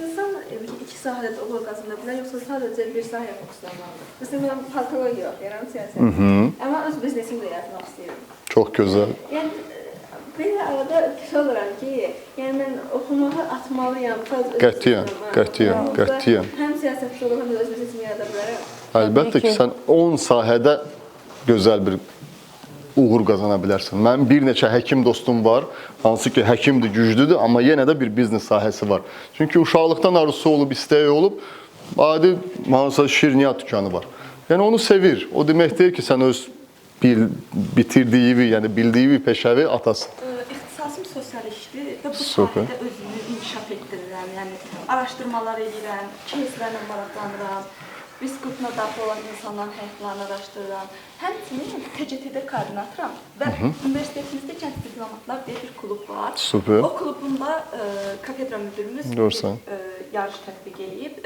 İnsan iki sahədə də uğur qazana bilər, yoxsa sadəcə bir sahəyə fokuslanmalıdır? Məsələn, mən politologiya oxuyuram, siyasət. Amma öz biznesimi də yaratmaq istəyirəm. Çox gözəl. Yəni, belə arada fikir oluram ki, yəni mən oxumağı atmalıyam. Qətiyyən, qətiyyən, qətiyyən. Həm siyasətçi olub, həm də öz biznesimi yarada bilərəm. Əlbəttə ki, sən 10 sahədə gözəl bir uğur qazana bilərsən. Mənim bir neçə həkim dostum var, hansı ki, həkimdir, güclüdür, amma yenə də bir biznes sahəsi var. Çünki uşaqlıqdan arzusu olub, istəyi olub, adi hansısa şirniyyat dükkanı var. Yəni onu sevir. O demək deyil ki, sən öz bitirdiyi, yəni bildiyi bir peşəvi atasın. İxtisasım sosial işdir və bu sahədə özümü inkişaf etdirirəm. Yəni araşdırmalar edirəm, кейslərlə maraqlanıram, risk qrupuna daxil olan insanların həyatlarını araşdırıram. Həmçinin TCT-də koordinatoram və universitetimizdə Gənc Diplomatlar deyə bir klub var. Super. O klubun da kafedra müdürümüz bir yarış tətbiq eləyib,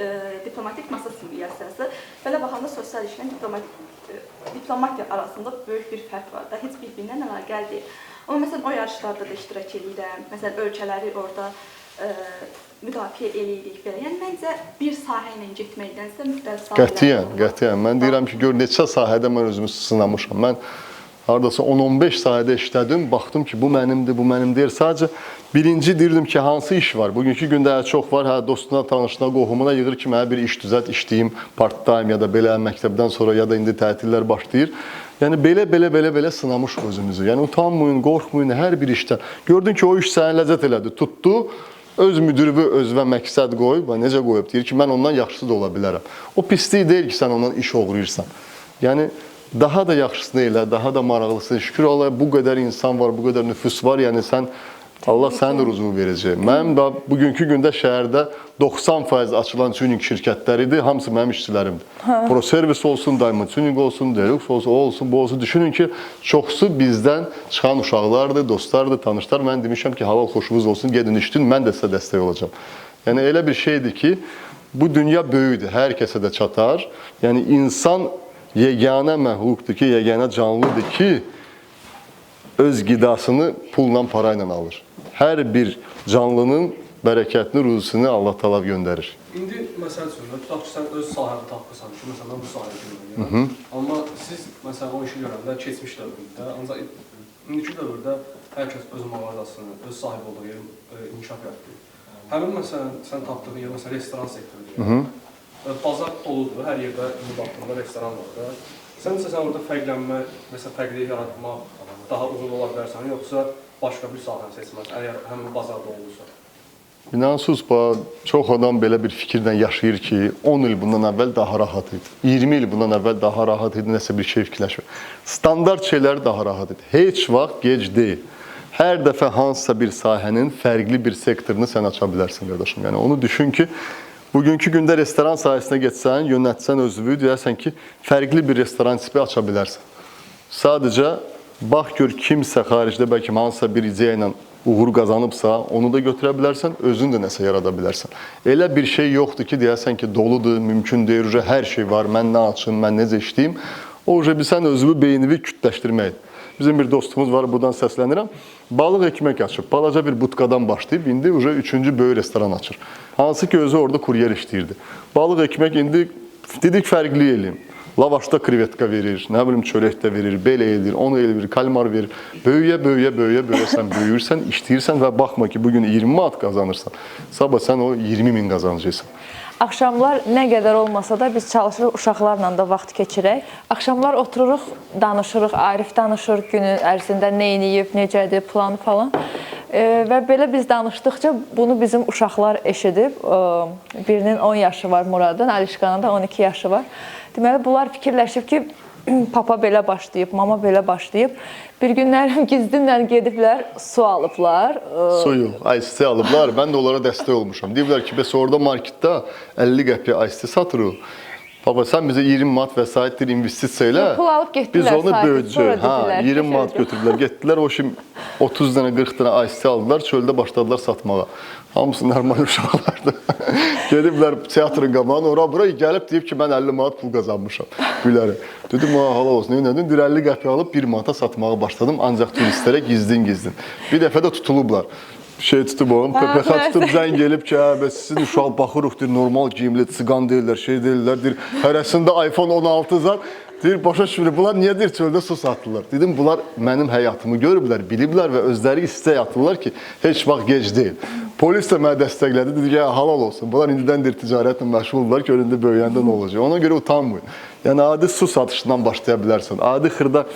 diplomatik masa simulyasiyası. Belə baxanda sosial işlə diplomatiya arasında böyük bir fərq var da, heç bir-birindən əlaqəli deyil. Amma məsələn o yarışlarda da iştirak eləyirəm. Məsələn ölkələri orada müdafiə eləyirik belə. Yəni məncə bir sahə ilə getməkdənsə müxtəlif sahələrdə. Qətiyyən, qətiyyən. Mən deyirəm ki, gör neçə sahədə mən özümü sınamışam. Mən hardasa 10-15 sahədə işlədim, baxdım ki, bu mənimdir, bu mənim deyil. Sadəcə birinci deyirdim ki, hansı iş var? Bugünkü gündə çox var, hə dostuna, tanışına, qohumuna yığır ki, mənə bir iş düzəlt, işləyim part-time ya da belə məktəbdən sonra ya da indi tətillər başlayır. Yəni belə sınamışıq özümüzü. Yəni utanmayın, qorxmayın hər bir işdən. Gördün ki, o iş sənə ləzzət elədi, tutdu. Öz müdürü özünə məqsəd qoyub və necə qoyub? Deyir ki, mən ondan yaxşısı da ola bilərəm. O pislik deyil ki, sən ondan iş oğrayırsan. Yəni daha da yaxşısını elə, daha da maraqlısını. Şükür Allah'a bu qədər insan var, bu qədər nüfus var. Yəni sən Allah sənə də ruzunu verəcək. Mənim də bugünkü gündə şəhərdə 90% açılan tuning şirkətləridir. Hamısı mənim işçilərimdir. Pro Servis olsun, Diamond Tuning olsun, Deluxe olsun, o olsun, bu olsun. Düşünün ki, çoxsu bizdən çıxan uşaqlardır, dostlardır, tanışlar. Mən demişəm ki, halal xoşunuz olsun, gedin işləyin, mən də sizə dəstək olacağam. Yəni elə bir şeydir ki, bu dünya böyükdür, hər kəsə də çatar. Yəni insan yeganə məxluqdur ki, yeganə canlıdır ki, öz qidasını pulla, parayla alır. Hər bir canlının bərəkətini, ruzusunu Allah Taala göndərir. İndi məsəl üçün, tutaq ki, sən öz sahəni tapırsan ki, məsələn, mən bu sahəyə girməliyəm. Amma siz, məsələn, o işi görəndə keçmiş dövründə, ancaq indiki dövrdə hər kəs öz mağazasını, öz sahib olduğu yeri inkişaf etdirir. Həmin, məsələn, sən tapdığın yer, məsələn, restoran sektoru deyək. Bazar doludur, hər yerdə indi baxdığında restoran var da. Sən isə sən orada fərqlənmə, məsələn, fərqlilik yaratmaq daha uğurlu ola bilərsən, yoxsa başqa bir sahəni seçməz, əgər həmin bazarda olursa? İnansız, çox adam belə bir fikirlə yaşayır ki, 10 il bundan əvvəl daha rahat idi, 20 il bundan əvvəl daha rahat idi, nəsə bir şey fikirləşmir. Standart şeylər daha rahat idi. Heç vaxt gec deyil. Hər dəfə hansısa bir sahənin fərqli bir sektorunu sən aça bilərsən, qardaşım. Yəni onu düşün ki, bugünkü gündə restoran sahəsinə getsən, yönəltsən özünü, deyərsən ki, fərqli bir restoran tipi aça bilərsən. Sadəcə bax gör kimsə xaricdə bəlkə hansısa bir ideya ilə uğur qazanıbsa, onu da götürə bilərsən, özün də nəsə yarada bilərsən. Elə bir şey yoxdur ki, deyərsən ki, doludur, mümkün deyil, hər şey var, mən nə açım, mən necə işləyim. O, sən özünü, beynini kütləşdirməkdir. Bizim bir dostumuz var, buradan səslənirəm. Balıq ekmek açıb, balaca bir butqadan başlayıb, indi üçüncü böyük restoran açır. Hansı ki, özü orada kuryer işləyirdi. Balıq ekmek indi dedik fərqli eləyim. Lavaşda krevetka verir, nə bilim çörək də verir, belə edir, onu eləyir, kalmar verir. Böyüyə, böyüyə, böyüyə, böyüyə sən böyüyürsən, işləyirsən və baxma ki, bugün 20 manat qazanırsan, sabah sən o 20 min qazanacaqsan. Axşamlar nə qədər olmasa da biz çalışırıq uşaqlarla da vaxt keçirək. Axşamlar otururuq, danışırıq, Arif danışır günün ərzində nə eləyib, necədir, planı falan. Və belə biz danışdıqca bunu bizim uşaqlar eşidib. Birinin 10 yaşı var Muradın, Alişkanın da 12 yaşı var. Deməli, bunlar fikirləşib ki, papa belə başlayıb, mama belə başlayıb. Bir günlər gizlinlə gediblər, su alıblar. Suyu, ice tea alıblar. Mən də onlara dəstək olmuşam. Deyiblər ki, bəs orada marketdə 50 qəpiyə ice tea satırıq. Baba, sən bizə 20 manat vəsaitdir investisiya elə. Pul alıb getdilər. Biz onu böyüdəcəyik. Hə, 20 manat götürdülər, getdilər. O şimdi 30 dənə, 40 dənə ice tea aldılar, çöldə başladılar satmağa. Hamısı normal uşaqlardır. Gediblər teatrın qabağına, ora bura gəlib deyib ki, mən 50 manat pul qazanmışam. Gülərəm. Dedim, ha, halal olsun. Nə edin? 50 qəpiyə alıb 1 manata satmağa başladım. Ancaq turistlərə gizlin-gizlin. Bir dəfə də tutulublar. Şey tutub onu, PPX tutub zəng gelib ki, hə, bəs sizin uşaq baxırıq, deyir, normal geyimli, çıqan deyirlər, şey deyirlər, deyir, hərəsində iPhone 16 zar, deyir, başa düşmür, bunlar niyə deyir, çöldə su satırlar? Dedim, bunlar mənim həyatımı görüblər, biliblər və özləri istək atırlar ki, heç vaxt gec deyil. Polis də mənə dəstəklədi, dedi ki, hə, halal olsun, bunlar indidən deyir, ticarətlə məşğuldurlar ki, indi böyüyəndə nə olacaq? Ona görə utanmayın. Yəni, adi su satışından başlaya bilərsən, adi xırda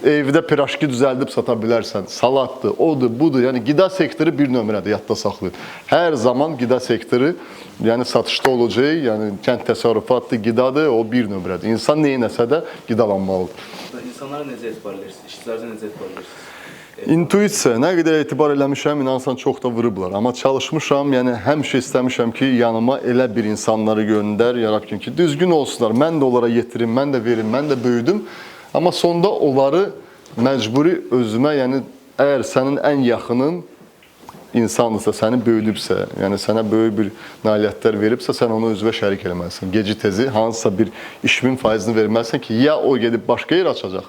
evdə piraşki düzəldib sata bilərsən, salatdır, odur, budur. Yəni qida sektoru bir nömrədir, yadda saxlayın. Hər zaman qida sektoru, yəni satışda olacaq, yəni kənd təsərrüfatdır, qidadır, o bir nömrədir. İnsan nə eləsə də qidalanmalıdır. İnsanlara necə etibar edirsiniz? İşçilərə necə etibar edirsiniz? İntuisiya, nə qədər etibar eləmişəm, inansan çox da vurublar. Amma çalışmışam, yəni həmişə istəmişəm ki, yanıma elə bir insanları göndər, ya Rabbim ki, düzgün olsunlar, mən də onlara yetirim, mən də verim, mən də böyüdüm. Amma sonda onları məcburi özümə, yəni əgər sənin ən yaxının insandırsa, səni böyüdübsə, yəni sənə böyük bir nailiyyətlər veribsə, sən onu özünə şərik eləməlisən. Geci tezi hansısa bir işimin faizini verməlisən ki, ya o gedib başqa yer açacaq,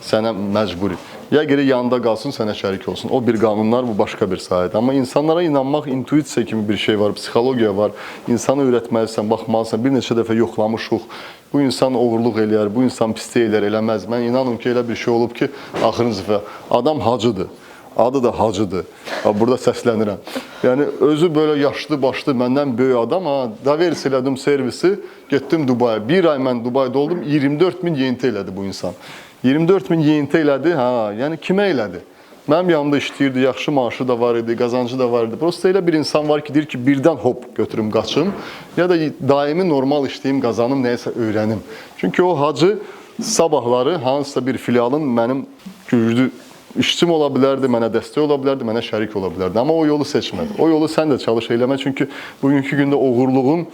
sənə məcburi. Ya geri yanında qalsın, sənə şərik olsun. O bir qanunlar, bu başqa bir sahədir. Amma insanlara inanmaq, intuisiya kimi bir şey var, psixologiya var. İnsanı öyrətməlisən, baxmalısan. Bir neçə dəfə yoxlamışıq. Bu insan oğurluq eləyər, bu insan pislik eləyər, eləməz. Mən inanın ki, elə bir şey olub ki, axırıncı dəfə adam hacıdır. Adı da Hacıdır. Burada səslənirəm. Yəni özü belə yaşlı başlı məndən böyük adam, ha, davers elədim servisi, getdim Dubaya. Bir ay mən Dubayda oldum, 24 min yenti elədi bu insan. 24 min yenti elədi, ha, yəni kimə elədi? Mənim yanımda işləyirdi, yaxşı maaşı da var idi, qazancı da var idi. Prosta elə bir insan var ki, deyir ki, birdən hop götürüm, qaçım ya da daimi normal işləyim, qazanım, nəyəsə öyrənim. Çünki o hacı sabahları hansısa bir filialın mənim güclü işçim ola bilərdi, mənə dəstək ola bilərdi, mənə şərik ola bilərdi. Amma o yolu seçmədi. O yolu sən də çalış eləmə, çünki bugünkü gündə oğurluğun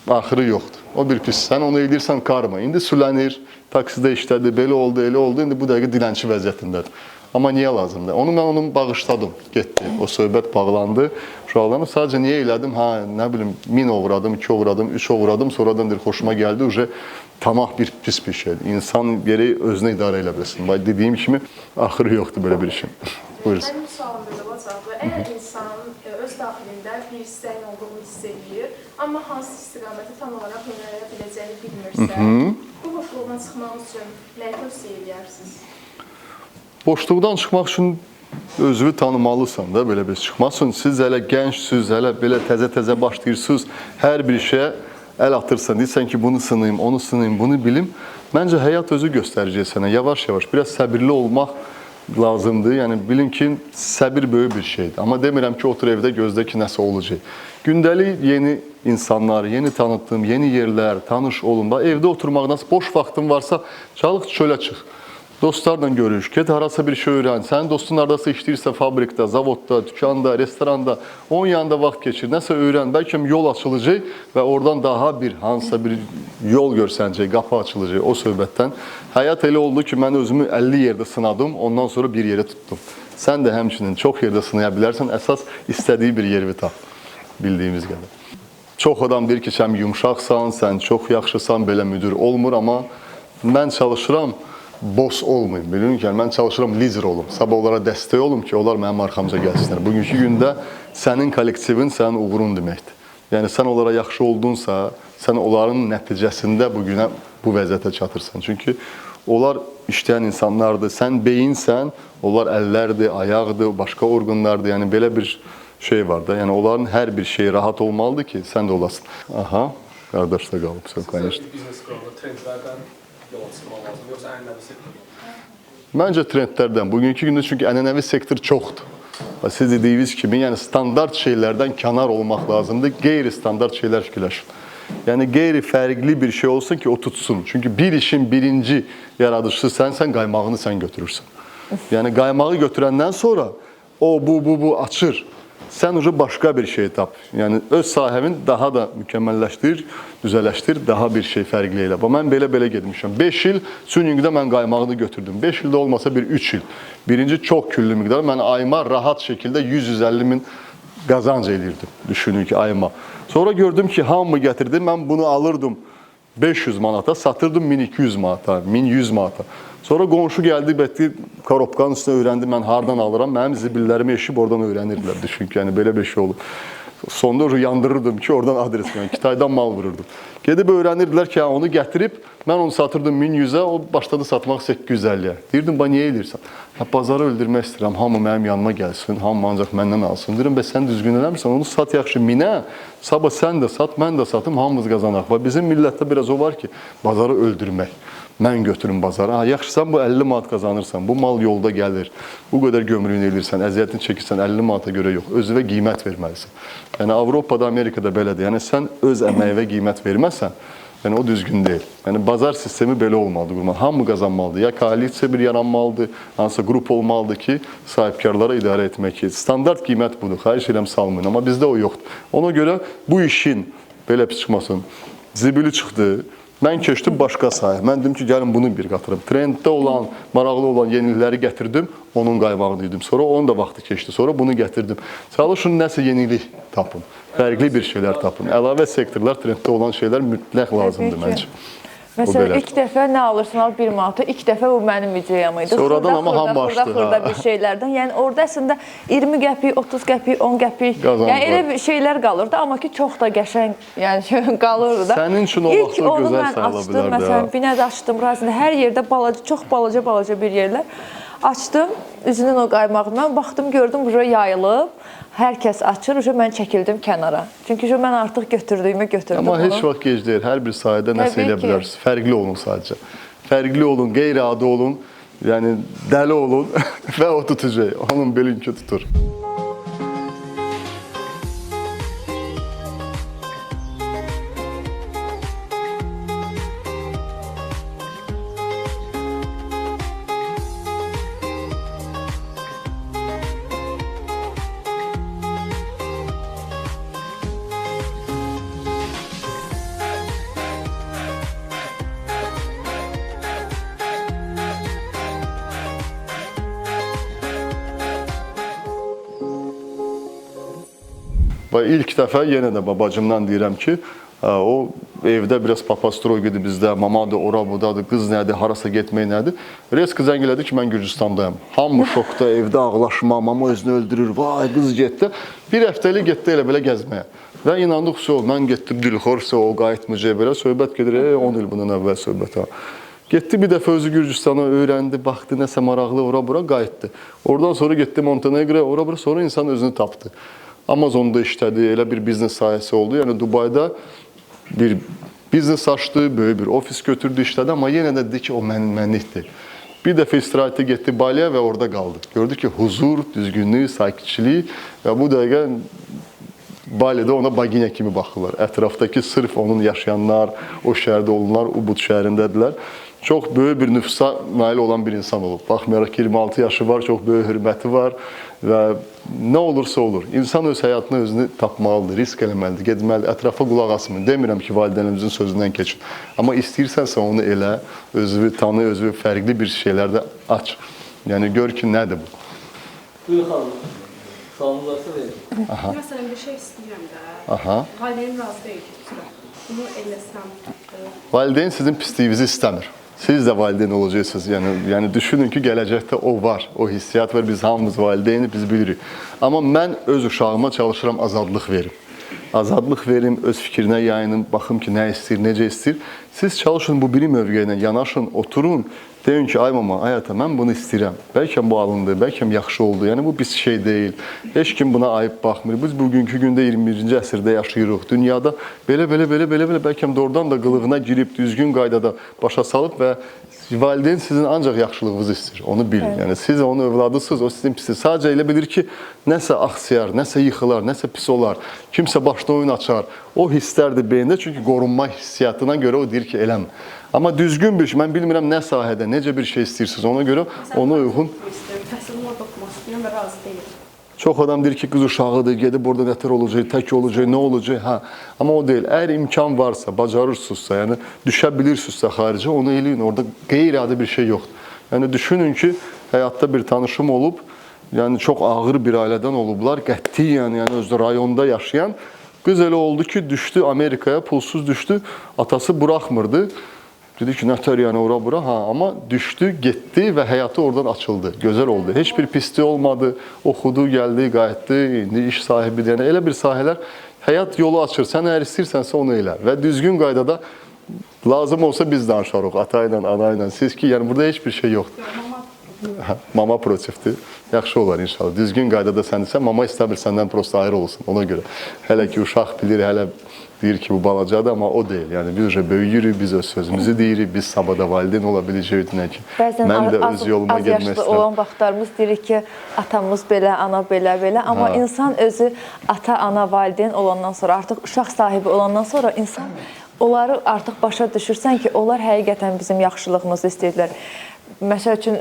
axırı yoxdur. O bir pis. Sən onu eləyirsən karma. İndi sülənir, taksidə işlədi, belə oldu, elə oldu. İndi bu dəqiqə dilənçi vəziyyətindədir. Amma niyə lazımdır? Onu mən onun bağışladım, getdi. O söhbət bağlandı. Uşaqlarım sadəcə niyə elədim? Ha, nə bilim, 1000 oğradım, 2 oğradım, 3 oğradım. Sonradan deyir, xoşuma gəldi. Uje tamah bir pis bir şeydir. İnsan geri özünə idarə elə bilsin. Bax, dediyim kimi axırı yoxdur belə bir işin. Buyurun. Mənim sualım belə olacaqdı. Əgər insan öz daxilində bir istəyin olduğunu hiss eləyir, amma hansı istiqamətə tam olaraq yönələ biləcəyini bilmirsə, bu boşluqdan çıxmaq üçün nəyi tövsiyə edərsiniz? Boşluqdan çıxmaq üçün özünü tanımalısan da, belə bir çıxmasın. Siz hələ gəncsiniz, hələ belə təzə-təzə başlayırsınız, hər bir şeyə əl atırsan, deyirsən ki, bunu sınayım, onu sınayım, bunu bilim. Məncə həyat özü göstərəcək sənə yavaş-yavaş. Biraz səbirli olmaq lazımdır. Yəni bilin ki, səbir böyük bir şeydir. Amma demirəm ki, otur evdə gözlə ki, nəsə olacaq. Gündəlik yeni insanlar, yeni tanıtdığım, yeni yerlər, tanış olun. Evdə oturmaqdan boş vaxtın varsa, çalış çölə çıx. Dostlarla görüş, get harasa bir şey öyrən. Sənin dostun haradasa işləyirsə fabrikdə, zavodda, dükanda, restoranda, onun yanında vaxt keçir, nəsə öyrən. Bəlkə yol açılacaq və oradan daha bir hansısa bir yol görsənəcək, qapı açılacaq o söhbətdən. Həyat elə oldu ki, mən özümü 50 yerdə sınadım, ondan sonra bir yerə tutdum. Sən də həmçinin çox yerdə sınaya bilərsən, əsas istədiyi bir yeri tap, bildiyimiz qədər. Çox adam deyir ki, sən yumşaqsan, sən çox yaxşısan, belə müdür olmur, amma mən çalışıram, boss olmayım, bilin ki, yəni mən çalışıram lider olum, sabah onlara dəstək olum ki, onlar mənim arxamca gəlsinlər. Bugünkü gündə sənin kollektivin sənin uğurun deməkdir. Yəni sən onlara yaxşı oldunsa, sən onların nəticəsində bugünə bu vəziyyətə çatırsan. Çünki onlar işləyən insanlardır, sən beyinsən, onlar əllərdir, ayaqdır, başqa orqanlardır. Yəni belə bir şey var da. Yəni onların hər bir şeyi rahat olmalıdır ki, sən də olasın. Aha, qardaş da qalıb, sən конечно. Biznes quranda trendlərdən yola çıxmaq lazım, yoxsa ənənəvi sektor? Məncə trendlərdən. Bugünkü gündə çünki ənənəvi sektor çoxdur. Siz dediyiniz kimi, yəni standart şeylərdən kənar olmaq lazımdır. Qeyri-standart şeylər fikirləşin. Yəni qeyri-fərqli bir şey olsun ki, o tutsun. Çünki bir işin birinci yaradıcısı sənsən, qaymağını sən götürürsən. Yəni qaymağı götürəndən sonra o, bu açır. Sən ucu başqa bir şey tap. Yəni öz sahəvin daha da mükəmməlləşdir, düzələşdir, daha bir şey fərqli elə. Mən belə-belə getmişəm. 5 il tuninqdə mən qaymağını götürdüm. 5 ildə olmasa bir 3 il. Birinci çox küllü miqdar. Mən ayıma rahat şəkildə 100-150 min qazanc eləyirdim. Düşünün ki, ayıma. Sonra gördüm ki, hamı gətirdi. Mən bunu alırdım 500 manata, satırdım 1200 manata, 1100 manata. Sonra qonşu gəldi, bətdi, korobkanın üstünə öyrəndi, mən hardan alıram, mənim zibillərimi eşib oradan öyrənirdilər. Düşün ki, yəni belə bir şey olub. Sonda yandırırdım ki, oradan adres, yəni Kitaydan mal vururdum. Gedib öyrənirdilər ki, onu gətirib, mən onu satırdım 1100-ə, o başladı satmaq 850-yə. Deyirdim, ba niyə eləyirsən? Hə, bazarı öldürmək istəyirəm, hamı mənim yanıma gəlsin, hamı ancaq məndən alsın. Deyirəm, bəs sən düzgün eləmirsən, onu sat yaxşı 1000-ə, sabah sən də sat, mən də satım, hamımız qazanaq. Və bizim millətdə biraz o var ki, bazarı öldürmək. Mən götürüm bazara. Ha, yaxşı, sən bu 50 manat qazanırsan, bu mal yolda gəlir, bu qədər gömrüyünü eləyirsən, əziyyətini çəkirsən, 50 manata görə yox, özünə qiymət verməlisən. Yəni Avropada, Amerikada belədir. Yəni sən öz əməyinə qiymət verməsən, yəni o düzgün deyil. Yəni bazar sistemi belə olmalıdır, qurmalı. Hamı qazanmalıdır. Ya koalisiya bir yaranmalıdır, hansısa qrup olmalıdır ki, sahibkarlara idarə etmək ki, standart qiymət budur. Xahiş edirəm salmayın, amma bizdə o yoxdur. Ona görə bu işin belə pis çıxmasın. Zibili çıxdı. Mən keçdim başqa sahə. Mən dedim ki, gəlin bunu bir qatırım. Trenddə olan, maraqlı olan yenilikləri gətirdim, onun qaymağını yedim. Sonra onun da vaxtı keçdi. Sonra bunu gətirdim. Çalışın nəsə yenilik tapın. Fərqli bir şeylər tapın. Əlavə sektorlar, trenddə olan şeylər mütləq lazımdır məncə. Məsələn, ilk dəfə nə alırsan al 1 manata, ilk dəfə bu mənim ideyam idi. Sonradan amma hamı açdı. Xırda bir şeylərdən. Yəni orada əslində 20 qəpik, 30 qəpik, 10 qəpik, yəni elə bir şeylər qalırdı, amma ki çox da qəşəng, yəni qalırdı da. Sənin üçün o vaxt o gözəl sayıla bilərdi. Məsələn, Binədə açdım, Razində hər yerdə balaca, çox balaca bir yerlər açdım. Üzünün o qaymağını mən baxdım, gördüm, bura yayılıb. Hər kəs açır, mən çəkildim kənara. Çünki mən artıq götürdüyümü götürdüm. Amma heç vaxt gec deyil, hər bir sahədə nəsə eləyə bilərsiniz. Fərqli olun sadəcə. Fərqli olun, qeyri-adi olun, yəni dəli olun və o tutacaq. Onun bilin ki, tutur. Və ilk dəfə yenə də babacımdan deyirəm ki, o evdə biraz papastroy idi bizdə, mamadır, ora budadır, qız nədir, harasa getmək nədir. Reska zəng elədi ki, mən Gürcüstandayam. Hamı şokda, evdə ağlaşma, mama özünü öldürür, vay qız getdi. Bir həftəlik getdi elə belə gəzməyə. Və inandıq, mən getdim Dilxorsa, o qayıtmayacaq belə, söhbət gedir, 10 il bundan əvvəl söhbət ha. Getdi bir dəfə özü Gürcüstana öyrəndi, baxdı, nəsə maraqlı, ora-bura qayıtdı. Oradan sonra getdi Montenegroya, ora-bura, sonra insan özünü tapdı. Amazonda işlədi, elə bir biznes sahəsi oldu. Yəni Dubayda bir biznes açdı, böyük bir ofis götürdü, işlədi, amma yenə də dedi ki, o mənlikdir. Bir dəfə istirahətə getdi Baliyə və orada qaldı. Gördü ki, huzur, düzgünlük, sakitçilik və bu dəqiqə Balidə ona baginya kimi baxırlar. Ətrafdakı sırf onun yaşayanlar, o şəhərdə olanlar, Ubud şəhərindədirlər. Çox böyük bir nüfusa nail olan bir insan olub. Baxmayaraq ki, 26 yaşı var, çox böyük hörməti var və nə olursa olur. İnsan öz həyatını özünü tapmalıdır, risk eləməlidir, getməlidir, ətrafa qulaq asmayın. Demirəm ki, valideynlərimizin sözündən keçin. Amma istəyirsənsə onu elə, özünü tanı, özünü fərqli bir şeylərdə aç. Yəni, gör ki, nədir bu? Buyur xanım, sualınız varsa verin. Məsələn, bir şey istəyirəm də, valideynim razı deyil ki, bunu eləsəm. Valideyn sizin pisliyinizi istəmir. Siz də valideyn olacaqsınız. Yəni düşünün ki, gələcəkdə o var, o hissiyat var. Biz hamımız valideyni, biz bilirik. Amma mən öz uşağıma çalışıram azadlıq verim. Azadlıq verim, öz fikrinə yayının, baxım ki, nə istəyir, necə istəyir. Siz çalışın bu biri mövqe ilə yanaşın, oturun, deyin ki, ay mama, ay ata, mən bunu istəyirəm. Bəlkə bu alındı, bəlkə yaxşı oldu. Yəni bu pis şey deyil. Heç kim buna ayıb baxmır. Biz bugünkü gündə 21-ci əsrdə yaşayırıq. Dünyada belə, bəlkə doğrudan da qılığına girib, düzgün qaydada başa salıb və valideyn sizin ancaq yaxşılığınızı istəyir. Onu bilin. Yəni siz onun övladısınız, o sizin pisi. Sadəcə elə bilir ki, nəsə axsayar, nəsə yıxılar, nəsə pis olar, kimsə başına oyun açar. O hisslərdir beyində, çünki qorunma hissiyatına görə o deyir ki, eləmə. Amma düzgün bir şey, mən bilmirəm nə sahədə, necə bir şey istəyirsiniz, ona görə ona uyğun. Təhsilimi orada oxumaq istəyirəm və razı deyiləm. Çox adam deyir ki, qız uşağıdır, gedib orada nətər olacaq, tək olacaq, nə olacaq, hə. Amma o deyil. Əgər imkan varsa, bacarırsınızsa, yəni düşə bilirsinizsə xaricə, onu eləyin. Orada qeyri-adi bir şey yoxdur. Yəni düşünün ki, həyatda bir tanışım olub, yəni çox ağır bir ailədən olublar, qətiyyən, yəni özü rayonda yaşayan. Qız elə oldu ki, düşdü Amerikaya, pulsuz düşdü, atası buraxmırdı. Dedi ki, nətər yəni ora bura, ha, amma düşdü, getdi və həyatı oradan açıldı, gözəl oldu. Heç bir pisliyi olmadı, oxudu, gəldi, qayıtdı, indi iş sahibidir. Yəni elə bir sahələr həyat yolu açır. Sən əgər istəyirsənsə onu elə və düzgün qaydada lazım olsa biz danışarıq, ata ilə, ana ilə. Siz ki, yəni burada heç bir şey yoxdur. Mama protivdir. Yaxşı olar inşallah. Düzgün qaydada səndirsə, mama istəmir səndən prosta ayrı olsun ona görə. Hələ ki uşaq bilir, hələ deyir ki, bu balacadır, amma o deyil. Yəni biz böyüyürük, biz öz sözümüzü deyirik, biz sabah da valideyn ola biləcəyik nə ki. Bəzən mən də öz yoluma az yaşlı olan vaxtlarımız deyirik ki, atamız belə, ana belə, belə. Amma insan özü ata, ana, valideyn olandan sonra, artıq uşaq sahibi olandan sonra insan onları artıq başa düşürsən ki, onlar həqiqətən bizim yaxşılığımızı istəyirlər. Məsəl üçün,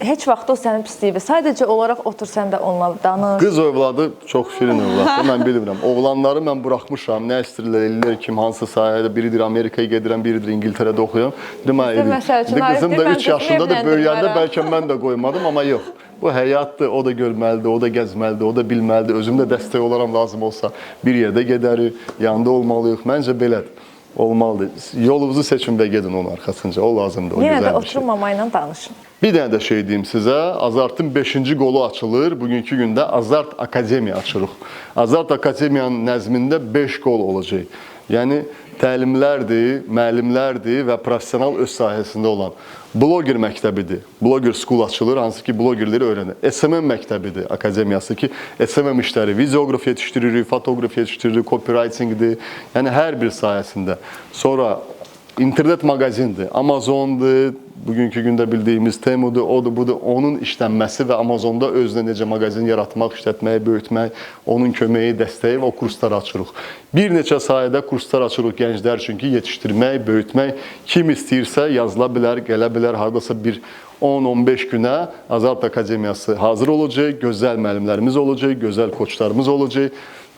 heç vaxt o sənin pisliyi. Sadəcə olaraq otur sən də onunla danış. Qız övladı çox şirin övladdır, mən bilmirəm. Oğlanları mən buraxmışam, nə istəyirlər, eləyirlər, kim hansı sahədə, biridir Amerikaya gedirəm, biridir İngiltərədə oxuyam. Qızım da 3 yaşındadır, böyüyəndə bəlkə mən də qoymadım, amma yox. Bu həyatdır, o da görməlidir, o da gəzməlidir, o da bilməlidir. Özüm də dəstək olaram lazım olsa bir yerdə gedərik, yanında olmalıyıq. Məncə belədir. Olmalıdır. Yolunuzu seçin və gedin onun arxasınca. O lazımdır, o Yenə də gözəl bir şey. oturun mama ilə danışın. Bir dənə də şey deyim sizə, Azartın 5-ci qolu açılır. Bugünkü gündə Azart Akademiya açırıq. Azart Akademiyanın nəzmində 5 qol olacaq. Yəni təlimlərdir, müəllimlərdir və professional öz sahəsində olan bloger məktəbidir. Blogger School açılır, hansı ki blogerləri öyrənir. SMM məktəbidir, akademiyası ki, SMM işləri, videoqraf yetişdiririk, fotoqraf yetişdiririk, copywritingdir. Yəni hər bir sahəsində. Sonra internet mağazindir, Amazondur, bugünkü gündə bildiyimiz Temudur, odur, budur. Onun işlənməsi və Amazonda özünə necə mağazin yaratmaq, işlətmək, böyütmək, onun köməyi, dəstəyi və o kursları açırıq. Bir neçə sahədə kurslar açırıq gənclər üçün ki, yetişdirmək, böyütmək. Kim istəyirsə yazıla bilər, gələ bilər, hardasa bir 10-15 günə Azart Akademiyası hazır olacaq, gözəl müəllimlərimiz olacaq, gözəl koçlarımız olacaq.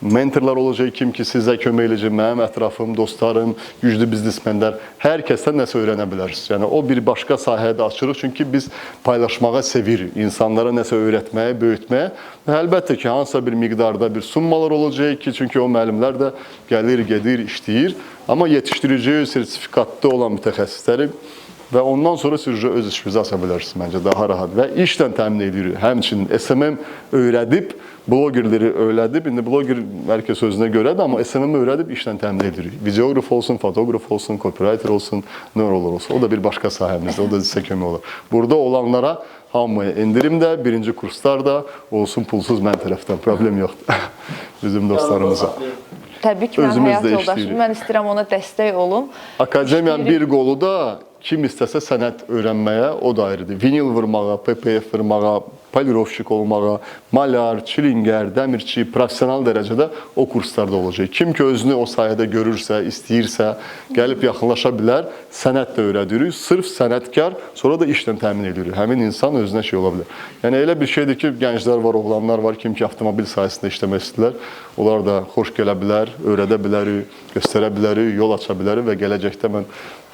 Mentorlar olacaq, kim ki sizə kömək eləyəcək, mənim ətrafım, dostlarım, güclü biznesmenlər, hər kəsdən nəsə öyrənə bilərsiniz. Yəni o bir başqa sahədə açırıq, çünki biz paylaşmağa sevirik, insanlara nəsə öyrətməyə, böyütməyə. Və əlbəttə ki, hansısa bir miqdarda bir summalar olacaq ki, çünki o müəllimlər də gəlir, gedir, işləyir. Amma yetişdirəcəyi sertifikatda olan mütəxəssisləri və ondan sonra siz öz işinizi aça bilərsiniz məncə daha rahat və işlə təmin edirik. Həmçinin SMM öyrədib, blogerləri öyrədib, indi bloger hər kəs özünə görədir, amma SMM öyrədib işlə təmin edirik. Videoqraf olsun, fotoqraf olsun, copywriter olsun, nə olur olsun. O da bir başqa sahəmizdir, o da sizə kömək olar. Burada olanlara hamıya endirim də, birinci kurslar da olsun pulsuz mən tərəfdən, problem yoxdur bizim dostlarımıza. Təbii ki, mənim Özümüz həyat də yoldaşım, işləyirik. mən istəyirəm ona dəstək olum. Akademiyanın bir qolu da kim istəsə sənət öyrənməyə, o da ayrıdır. Vinil vurmağa, PPF vurmağa, polirovşik olmağa, malyar, çilingər, dəmirçi, professional dərəcədə o kurslarda olacaq. Kim ki özünü o sahədə görürsə, istəyirsə, gəlib yaxınlaşa bilər, sənət də öyrədirik. Sırf sənətkar, sonra da işlə təmin edirik. Həmin insan özünə şey ola bilər. Yəni elə bir şeydir ki, gənclər var, oğlanlar var, kim ki avtomobil sahəsində işləmək istəyirlər, onlar da xoş gələ bilər, öyrədə bilərik, göstərə bilərik, yol aça bilərik və gələcəkdə mən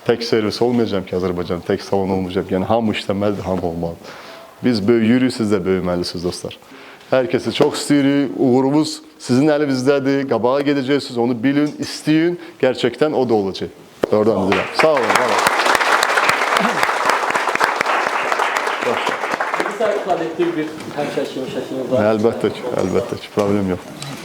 tək servis olmayacağam ki, Azərbaycan, tək salon olmayacaq. Yəni hamı işləməlidir, hamı olmalıdır. Biz böyüyürük, siz də böyüməlisiniz dostlar. Hər kəsi çox istəyirik, uğurumuz sizin əlinizdədir, qabağa gedəcəksiniz, onu bilin, istəyin, gerçəkdən o da olacaq. Doğrudan deyirəm. Sağ olun, var olun. Bizə kollektiv bir həmişə kimi şəklimiz var. Əlbəttə ki, əlbəttə ki, problem yoxdur.